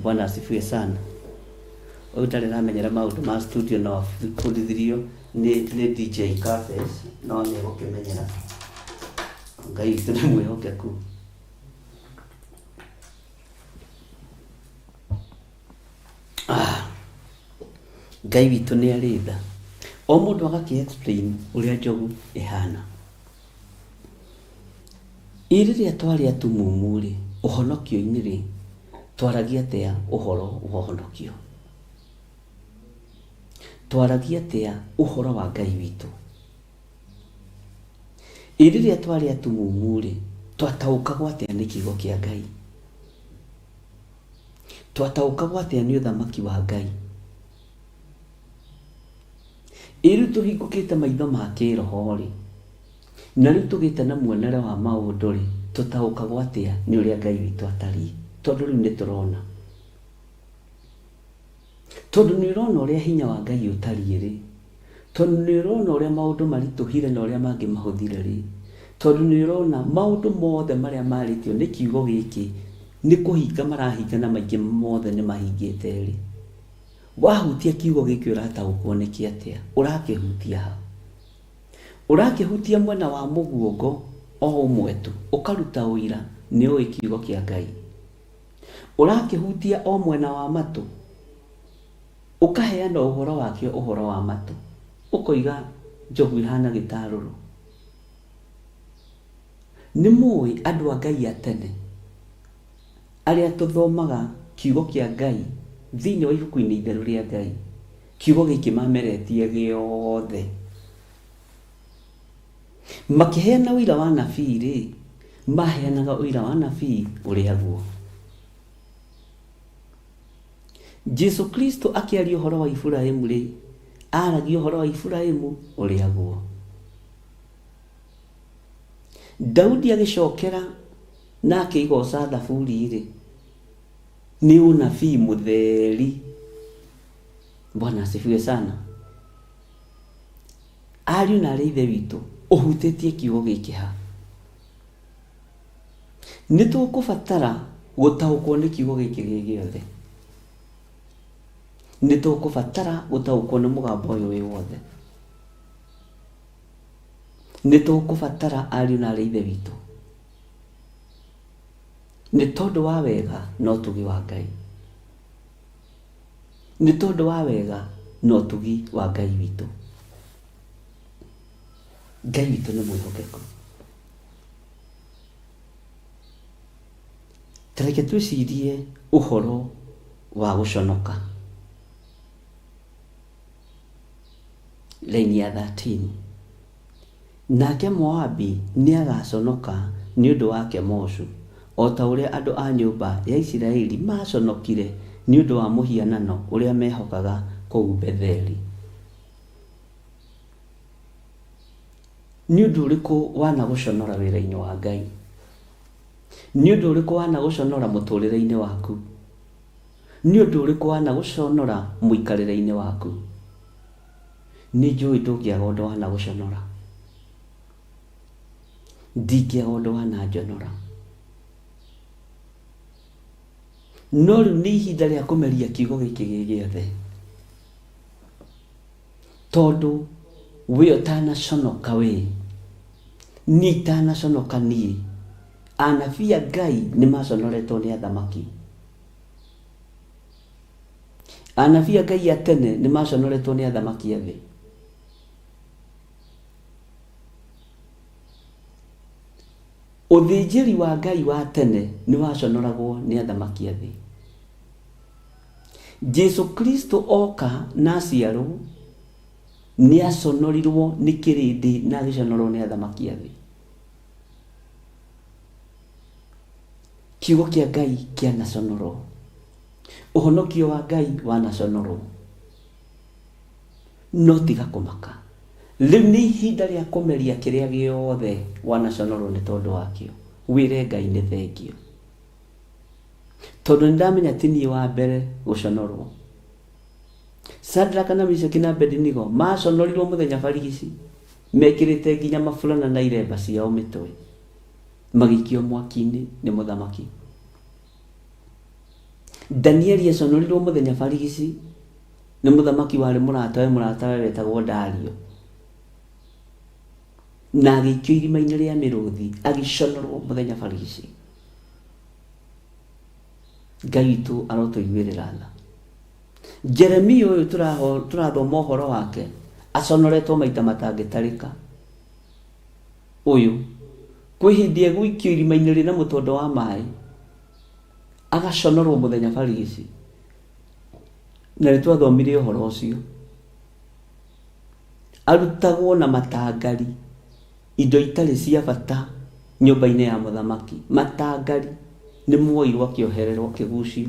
S3: Bwana asifiwe sana. Ũyũ ndarĩ aramenyera maũndũ ma studio no abundithirio nĩ nĩ DJ Cafes no nĩ egũkĩmenyera. Ngai witũ nĩ mwĩhokeku. Ah, Ngai witũ nĩ arĩ tha. O mũndũ agakĩ explain ũrĩa njogu ĩhana. Ĩ rĩrĩa twarĩ atumumu-rĩ, ũhonokio-inĩ-rĩ, twaragia atĩa ũhoro wa ũhonokio? Twaragia atĩa ũhoro wa Ngai witũ? Ĩ rĩrĩa twarĩ atumumu-rĩ, twataũkagwo atĩa nĩ kiugo kĩa Ngai? Twataũkagwo atĩa nĩ ũthamaki wa Ngai? Ĩ rĩu tũhingũkĩte maitho ma kĩroho-rĩ, na rĩu tũgĩte na muonere wa maũndũ-rĩ, tũtaũkagwo atĩa nĩ ũrĩa Ngai witũ atariĩ? Tondũ rĩu nĩ tũrona. Tondũ nĩ ũrona ũrĩa hinya wa Ngai ũtariĩ-rĩ, tondũ nĩ ũrona ũrĩa maũndũ maritũhire na ũrĩa mangĩ mahũthire-rĩ, tondũ nĩ ũrona maũndũ mothe marĩa marĩtio nĩ kiugo gĩkĩ nĩ kũhinga marahinga na maingĩ mothe nĩ mahingĩte-rĩ, wahutia kiugo gĩkĩ ũrataũkwo nĩkĩ atĩa? Ũrakĩhutia ha? Ũrakĩhutia mwena wa mũguongo o ũmwe tu, ũkaruta ũira nĩ ũĩ kiugo kĩa Ngai. Ũrakĩhutia o mwena wa matũ, ũkaheana ũhoro wakĩo ũhoro wa matũ, ũkoiga njogu ĩhana gĩtarũrũ. Nĩ mũĩ andũ a Ngai a tene, arĩa tũthomaga kiugo kĩa Ngai thĩinĩ wa ibuku-inĩ itheru rĩa Ngai, kiugo gĩkĩ mameretie gĩothe. Makĩheana ũira wa anabii-rĩ, maheanaga ũira wa anabii ũrĩa guo. Jesu Kristo akĩaria ũhoro wa Iburahimu-rĩ, aragia ũhoro wa Iburahimu ũrĩa guo. Daudi agĩcokera na akĩigoca thaburi-rĩ, nĩ ũnabii mũtheri. Bwana asifiwe sana. Ariũ na aarĩ a Ithe witũ, ũhutĩtie kiugo gĩkĩ ha? Nĩ tũkũbatara gũtaũkwo nĩ kiugo gĩkĩ gĩ gĩothe. Nĩ tũkũbatara gũtaũkwo nĩ mũgambo ũyũ wĩ wothe. Nĩ tũkũbatara ariũ na aarĩ a Ithe witũ, nĩ tondũ wa wega na ũtugi wa Ngai. Nĩ tondũ wa wega na ũtugi wa Ngai witũ. Ngai witũ nĩ mwĩhokeku. Ta reke twĩcirie ũhoro wa gũconoka. Raini ya 13. Nake Moabi nĩagaconoka nĩ ũndũ wa Kemoshu, o ta ũrĩa andũ a nyũmba ya Isiraeli maaconokire nĩ ũndũ wa mũhianano ũrĩa mehokaga kũu Betheli. Nĩ ũndũ ũrĩkũ wanagũconora wĩra-inĩ wa Ngai? Nĩ ũndũ ũrĩkũ wanagũconora mũtũrĩre-inĩ waku? Nĩ ũndũ ũrĩkũ wanagũconora mũikarĩre-inĩ waku? Nĩ njũĩ ndũngĩaga ũndũ wanagũconora. Ndingĩaga ũndũ wananjonora. No rĩu nĩ ihinda rĩa kũmeria kiugo gĩkĩ gĩ gĩothe. Tondũ we ũtanaconoka we, niĩ itanaconoka niĩ, Anabii a Ngai nĩ maconoretwo nĩ athamaki. Anabii a Ngai a tene nĩ maconoretwo nĩ athamaki a thĩ. Ũthĩnjĩri wa Ngai wa tene nĩ waconoragwo nĩ athamaki a thĩ. Jesu Kristo oka na aciarwo nĩ aconorirwo nĩ kĩrĩndĩ na agĩconorwo nĩ athamaki a thĩ. Kiugo kĩa Ngai kĩanaconorwo. Ũhonokio wa Ngai wanaconorwo. No tiga kũmaka. Rĩu nĩ ihinda rĩa kũmeria kĩrĩa gĩothe wanaconorwo nĩ tondũ wakĩo. Wĩre Ngai nĩ thengio. Tondũ nĩ ndamenya ti niĩ wa mbere gũconorwo. Shadraka na Meshaki na Abednego maconorirwo mũthenya barigici mekĩrĩte nginya maburana na iremba ciao mĩtwe magĩikio mwaki-inĩ nĩ mũthamaki. Danieli aconorirwo mũthenya barigici nĩ mũthamaki warĩ mũratawe mũratawe wetagwo Dario na agĩikio irima-inĩ rĩa mĩrũthi agĩconorwo mũthenya barigici. Ngai witũ arotũiguĩrĩra tha. Jeremia ũyũ tũrathoma ũhoro wake aconoretwo maita matangĩtarĩka. Ũyũ kwĩ hĩndĩ egũikio irima-inĩ rĩna mũtondo wa maĩ agaconorwo mũthenya barigici, na nĩ twathomire ũhoro ũcio. Arutagwo na matangari indo itarĩ cia bata nyũmba-inĩ ya mũthamaki. Matangari nĩ muoirwo akĩohererwo akĩgucio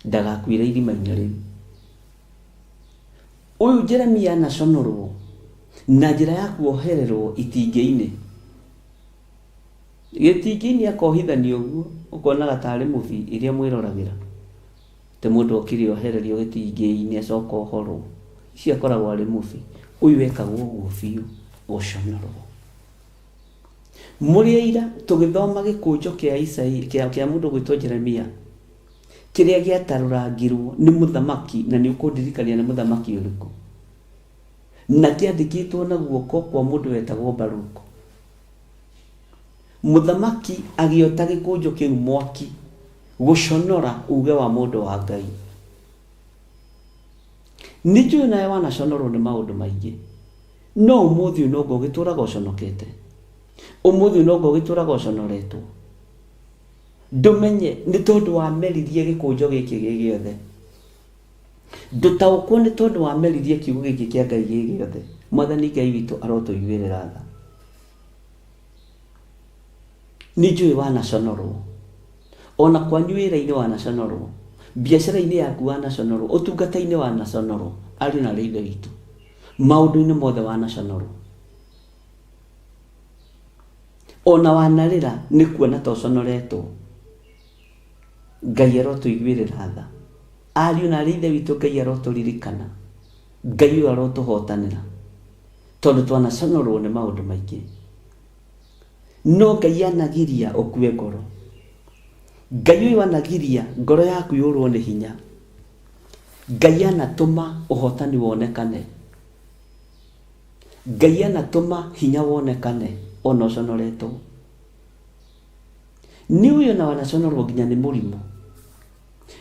S3: ndagakuire irima-inĩ rĩu. Ũyũ Jeremia anaconorwo na njĩra ya kuohererwo itingĩ-inĩ. Gĩtingĩ-inĩ akohithanio ũguo ũkonaga tarĩ mũbi iria mwĩroragĩra. Atĩ mũndũ okire ohererio gĩtingĩ-inĩ acoka ohorwo. Icio akoragwo arĩ mũbi. Ũyũ ekagwo ũguo biũ gũconorwo. Mũrĩ aira tũgĩthoma gĩkũnjo kĩa Isaia, kĩa, kĩa mũndũ gwĩtwo Jeremia kĩrĩa gĩatarũrangirwo nĩ mũthamaki na nĩ ũkũndirikania nĩ mũthamaki ũrĩkũ na kĩandĩkĩtwo na guoko kwa mũndũ wetagwo Baruku. Mũthamaki agĩota gĩkũnjo kĩu mwaki gũconora uge wa mũndũ wa Ngai. Nĩ njũĩ nawe wanaconorwo nĩ maũndũ maingĩ no ũmũthĩ ũyũ nonga ũgĩtũraga ũconokete, ũmũthĩ ũyũ nonga ũgĩtũraga ũconoretwo. Ndũmenye nĩ tondũ wameririe gĩkũnjo gĩkĩ gĩ gĩothe. Ndũtaũkwo nĩ tondũ wameririe kiugo gĩkĩ kĩa Ngai gĩ gĩothe. Mwathani Ngai witũ arotũiguĩrĩra tha. Nĩ njũĩ wanaconorwo. Ona kwanyu wĩra-inĩ wanaconorwo. Biacara-inĩ yaku wanaconorwo. Ũtungata-inĩ wanaconorwo. Ariũ na aarĩ a Ithe witũ. Maũndũ-inĩ mothe wanaconorwo. Ona wanarĩra nĩ kuona ta ũconoretwo. Ngai arotũiguĩrĩra tha. Ariũ na aarĩ a Ithe witũ Ngai arotũririkana. Ngai ũyũ arotũhotanĩra. Tondũ twanaconorwo nĩ maũndũ maingĩ. No Ngai anagiria ũkue ngoro. Ngai ũyũ anagiria ngoro yaku yũrwo nĩ hinya. Ngai anatũma ũhotani wonekane. Ngai anatũma hinya wonekane ona ũconoretwo. Nĩ ũyũ ona wanaconorwo nginya nĩ mũrimũ.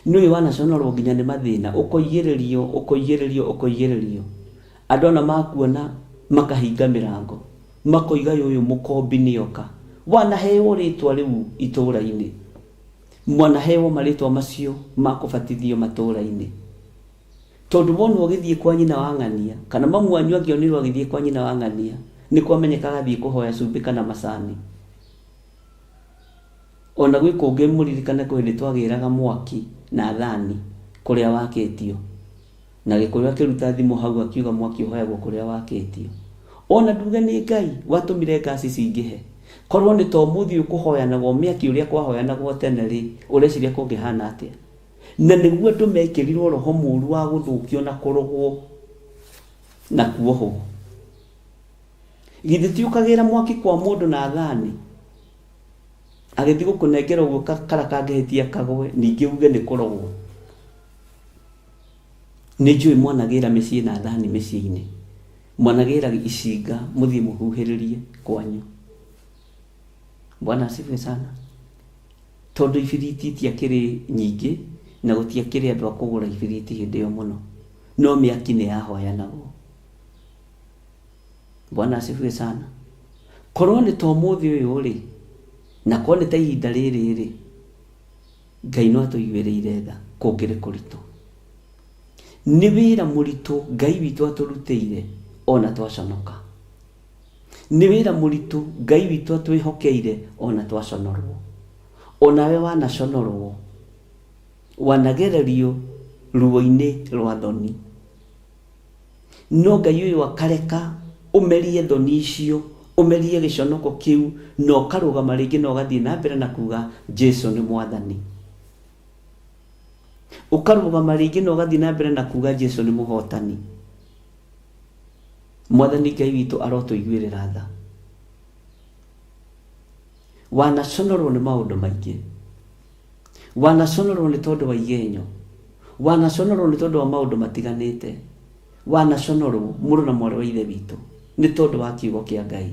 S3: Nĩ ũyũ wanaconorwo nginya nĩ mathĩna, ũkoigĩrĩrio, ũkoigĩrĩrio, ũkoigĩrĩrio. Andũ ona makuona makahinga mĩrango, makoiga ũyũ mũkombi nĩoka. Wanaheo rĩtwa rĩu itũra-inĩ. Mwanaheo marĩtwa macio ma kũbatithio matũra-inĩ. Tondũ wonwo ũgĩthiĩ kwa nyina wa ng'ania, kana mamu wanyu angĩonirwo agĩthiĩ kwa nyina wa ng'ania, nĩ kwamenyekaga athiĩ kũhoya cumbĩ kana macani. Ona gwĩ kũngĩ mũririkane kwĩ hĩndĩ twagĩraga mwaki na thani kũrĩa wakĩtio. Na Gĩkũyũ akĩruta thimũ hau akiuga mwaki ũhoyagwo kũrĩa wakĩtio. Ona nduge nĩ Ngai watũmire ngasi cingĩhe. Korwo nĩ ta ũmũthĩ ũyũ kũhoyanagwo mĩaki ũrĩa kwahoyanagwo tene rĩ, ũreciria kũngĩhana atĩa? Na nĩguo andũ mekĩrirwo roho mũru wa gũthũkio na kũrogwo na kuohwo. Githĩ ti ũkagĩra mwaki kwa mũndũ na thani agĩthiĩ gũkũnengera ũguo kara kangĩhĩtia kagwe ningĩ uge nĩ kũrogwo. Nĩ njũĩ mwanagĩra mĩciĩ na thani mĩciĩ-inĩ, mwanagĩra icinga mũthiĩ mũhuhĩrĩrie kwanyu. Bwana asifiwe sana. Tondũ ibiriti itiakĩrĩ nyingĩ na gũtiakĩrĩ andũ a kũgũra ibiriti hĩndĩ ĩyo mũno, no mĩaki nĩ yahoyanagwo. Bwana asifiwe sana. Korwo nĩ ta ũmũthĩ ũyũ rĩ, na korwo nĩ ta ihinda rĩrĩ rĩ, Ngai no atũiguĩrĩire tha kũngĩrĩ kũritũ. Nĩ wĩra mũritũ Ngai witũ atũrutĩire ona twaconoka. Nĩ wĩra mũritũ Ngai witũ atwĩhokeire ona twaconorwo. Onawe wanaconorwo, wanagererio ruo-inĩ rwa thoni. No Ngai ũyũ akareka ũmerie thoni icio, ũmerie gĩconoko kĩu, na ũkarũgama rĩngĩ na ũgathiĩ na mbere na kuga Jesu nĩ Mwathani. Ũkarũgama rĩngĩ na ũgathiĩ na mbere na kuga Jesu nĩ mũhotani. Mwathani Ngai witũ arotũiguĩrĩra tha. Wanaconorwo nĩ maũndũ maingĩ. Wanaconorwo nĩ tondũ wa igenyo. Wanaconorwo nĩ tondũ wa maũndũ matiganĩte. Wanaconorwo mũrũ na mwarĩ wa ithe witũ nĩ tondũ wa kiugo kĩa Ngai.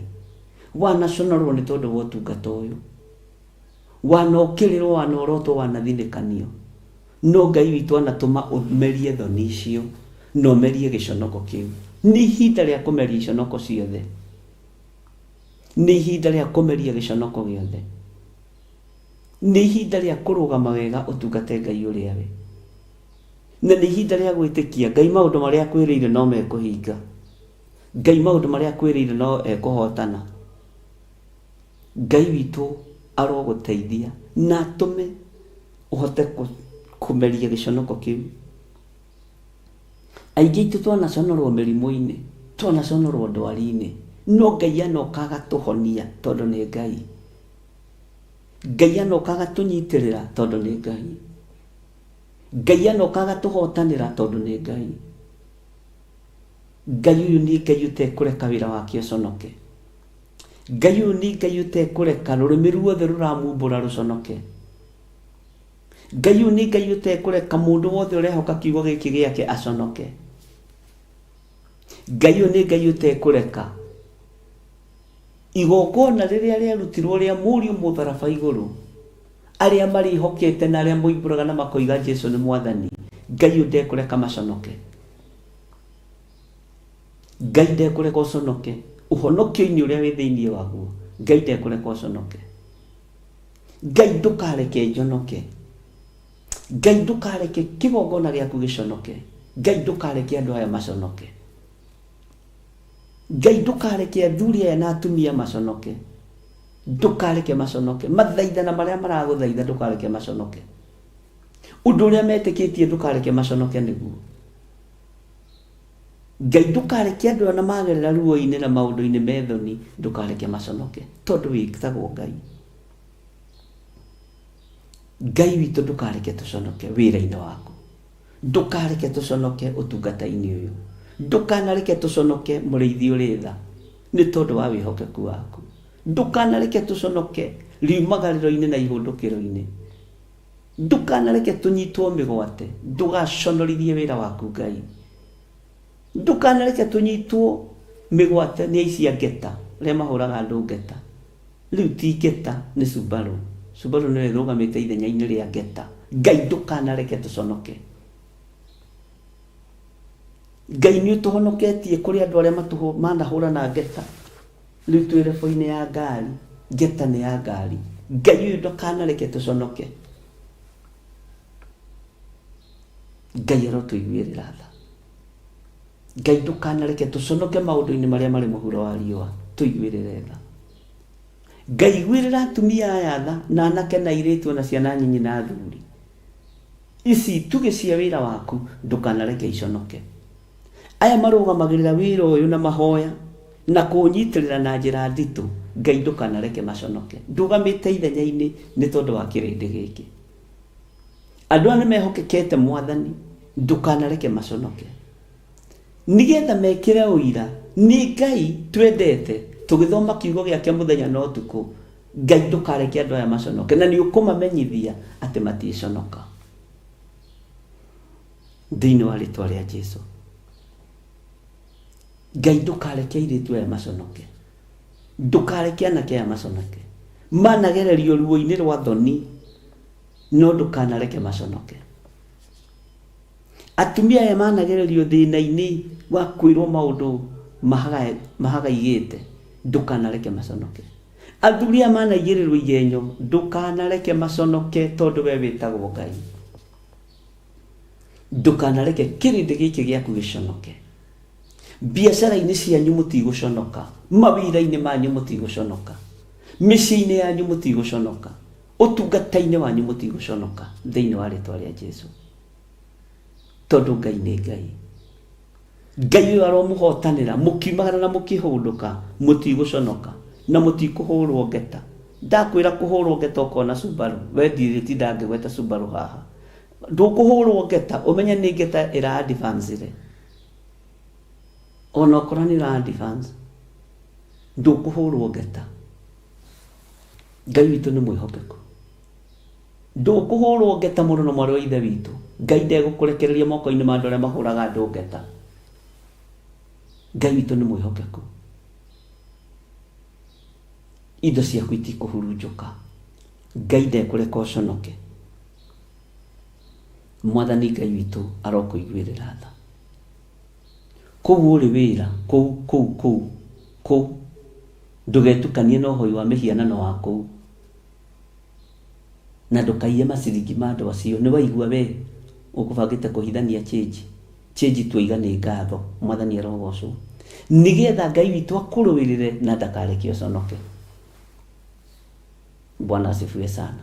S3: Wanaconorwo nĩ tondũ wa ũtungata ũyũ. Wanokĩrĩrwo, wanorotwo, wanathinĩkanio. No Ngai witũ anatũma ũmerie thoni icio na ũmerie gĩconoko kĩu. Nĩ ihinda rĩa kũmeria iconoko ciothe. Nĩ ihinda rĩa kũmeria gĩconoko gĩothe. Nĩ ihinda rĩa kũrũgama wega ũtungate Ngai ũrĩa we. Na nĩ ihinda rĩa gwĩtĩkia Ngai maũndũ marĩa akwĩrĩire no mekũhinga. Ngai maũndũ marĩa akwĩrĩire no ekũhotana. Ngai witũ arogũteithia na atũme ũhote kũmeria gĩconoko kĩu. Aingĩ aitũ twanaconorwo mĩrimũ-inĩ, twanaconorwo ndwari-inĩ, no Ngai anoka agatũhonia tondũ nĩ Ngai. Ngai anoka agatũnyitĩrĩra tondũ nĩ Ngai. Ngai anoka agatũhotanĩra tondũ nĩ Ngai. Ngai ũyũ nĩ Ngai ũtekũreka wĩra wake ũconoke. Ngai ũyũ nĩ Ngai ũtekũreka rũrĩmĩ ruothe rũramumbũra rũconoke. Ngai ũyũ nĩ Ngai ũtekũreka mũndũ wothe ũrehoka kiugo gĩkĩ gĩake aconoke. Ngai ũyũ nĩ Ngai ũtekũreka igongona rĩrĩa rĩarutirwo rĩa mũriũ mũtharaba igũrũ, arĩa marĩhokete na arĩa moimbũraga na makoiga Jesu nĩ Mwathani, Ngai ũyũ ndekũreka maconoke. Ngai ndekũreka ũconoke ũhonokio-inĩ ũrĩa wĩ thĩinĩ waguo. Ngai ndekũreka ũconoke. Ngai ndũkareke njonoke. Ngai ndũkareke kĩgongona gĩaku gĩconoke. Ngai ndũkareke andũ aya maconoke. Ngai ndũkareke athuri aya na atumia maconoke. Ndũkareke maconoke. Mathaithana marĩa maragũthaitha ndũkareke maconoke. Ũndũ ũrĩa metĩkĩtie ndũkareke maconoke nĩguo. Ngai ndũkareke andũ ona magerera ruo-inĩ na maũndũ-inĩ me thoni ndũkareke maconoke tondũ wĩtagwo Ngai. Ngai witũ ndũkareke tũconoke wĩra-inĩ waku. Ndũkareke tũconoke ũtungata-inĩ ũyũ. Ndũkanareke tũconoke mũrĩithi ũrĩ tha nĩ tondũ wa wĩhokeku waku. Ndũkanareke tũconoke riumagarĩro-inĩ na ihũndũkĩro-inĩ. Ndũkanareke tũnyitwo mĩgwate, ndũgaconorithie wĩra waku Ngai. Ndũkanareke tũnyitwo mĩgwate nĩ aici a ngeta, arĩa mahũraga andũ ngeta. Rĩu ti ngeta, nĩ Subaru. Subaru nĩyo ĩrũgamĩte ithenya-inĩ rĩa ngeta. Ngai ndũkanareke tũconoke. Ngai nĩ ũtũhonoketie kũrĩ andũ arĩa manahũrana ngeta. Rĩu twĩ rebo-inĩ ya ngari, ngeta nĩ ya ngari. Ngai ũyũ ndũkanareke tũconoke. Ngai arotũiguĩrĩra tha. Ngai ndũkanareke tũconoke maũndũ-inĩ marĩa marĩ mũhuro wa riũa, tũiguĩrĩre tha. Ngai iguĩrĩra atumia aya tha, na anake na airĩtu ona ciana nyinyi na athuri. Ici itugĩ cia wĩra waku ndũkanareke iconoke. Aya marũgamagĩrĩra wĩra ũyũ na mahoya na kũũnyitĩrĩra na njĩra nditũ, Ngai ndũkanareke maconoke. Ndũgamĩte ithenya-inĩ nĩ tondũ wa kĩrĩndĩ gĩkĩ. Andũ aya nĩ mehokekete Mwathani, ndũkanareke maconoke. Nĩgetha mekĩre ũira nĩ Ngai twendete, tũgĩthoma kiugo gĩake mũthenya na ũtukũ, Ngai ndũkareke andũ aya maconoke, na nĩ ũkũmamenyithia atĩ matiĩconoka. Thĩinĩ wa rĩtwa rĩa Jesu. Ngai ndũkareke airĩtu aya maconoke. Ndũkareke anake aya maconoke.
S10: Managererio ruo-inĩ rwa thoni, no ndũkanareke maconoke. Atumia aya managererio thĩna-inĩ wa kwĩrwo maũndũ mahagaigĩte, ndũkanareke maconoke. Athuri aya manaigĩrĩrwo igenyo, ndũkanareke maconoke tondũ we wĩtagwo Ngai. Ndũkanareke kĩrĩndĩ gĩkĩ gĩaku gĩconoke. Biacara-inĩ cianyu mũtigũconoka, mawĩra-inĩ manyu mũtigũconoka, mĩciĩ-inĩ yanyu mũtigũconoka, ũtungata-inĩ wanyu mũtigũconoka thĩinĩ wa rĩtwa rĩa Jesu. Tondũ Ngai nĩ Ngai. Ngai ũyũ aromũhotanĩra mũkiumagara na mũkĩhũndũka, mũtigũconoka na mũtikũhũrwo ngeta. Ndakwĩra kũhũrwo ngeta ũkona Subaru, we ndirĩtinda ngĩgweta Subaru haha. Ndũkũhũrwo ngeta ũmenye nĩ ngeta ĩra advance ire. Ona okorwo nĩ ĩra advance, ndũkũhũrwo ngeta. Ngai witũ nĩ mwĩhokeku. Ndũkũhũrwo ngeta mũrũ na mwarĩ wa ithe witũ. Ngai ndegũkũrekereria moko-inĩ ma andũ arĩa mahũraga andũ ngeta. Ngai witũ nĩ mwĩhokeku. Indo ciaku itikũhurunjũka. Ngai ndekũreka ũconoke. Mwathani Ngai witũ arokũiguĩrĩra tha. Kũu ũrĩ wĩra, kũu, kũu, kũu, kũu. Ndũgetukanie na ũhoi wa mĩhianano wa kũu. Na ndũkaiye maciringi ma andũ acio. Nĩ waigua we ũkũbangĩte kũhithania change? Change tuoiga nĩ ngatho. Mwathani arogocwo. Nĩgetha Ngai witũ akũrũĩrĩre na ndakareke ũconoke. Bwana asifiwe sana.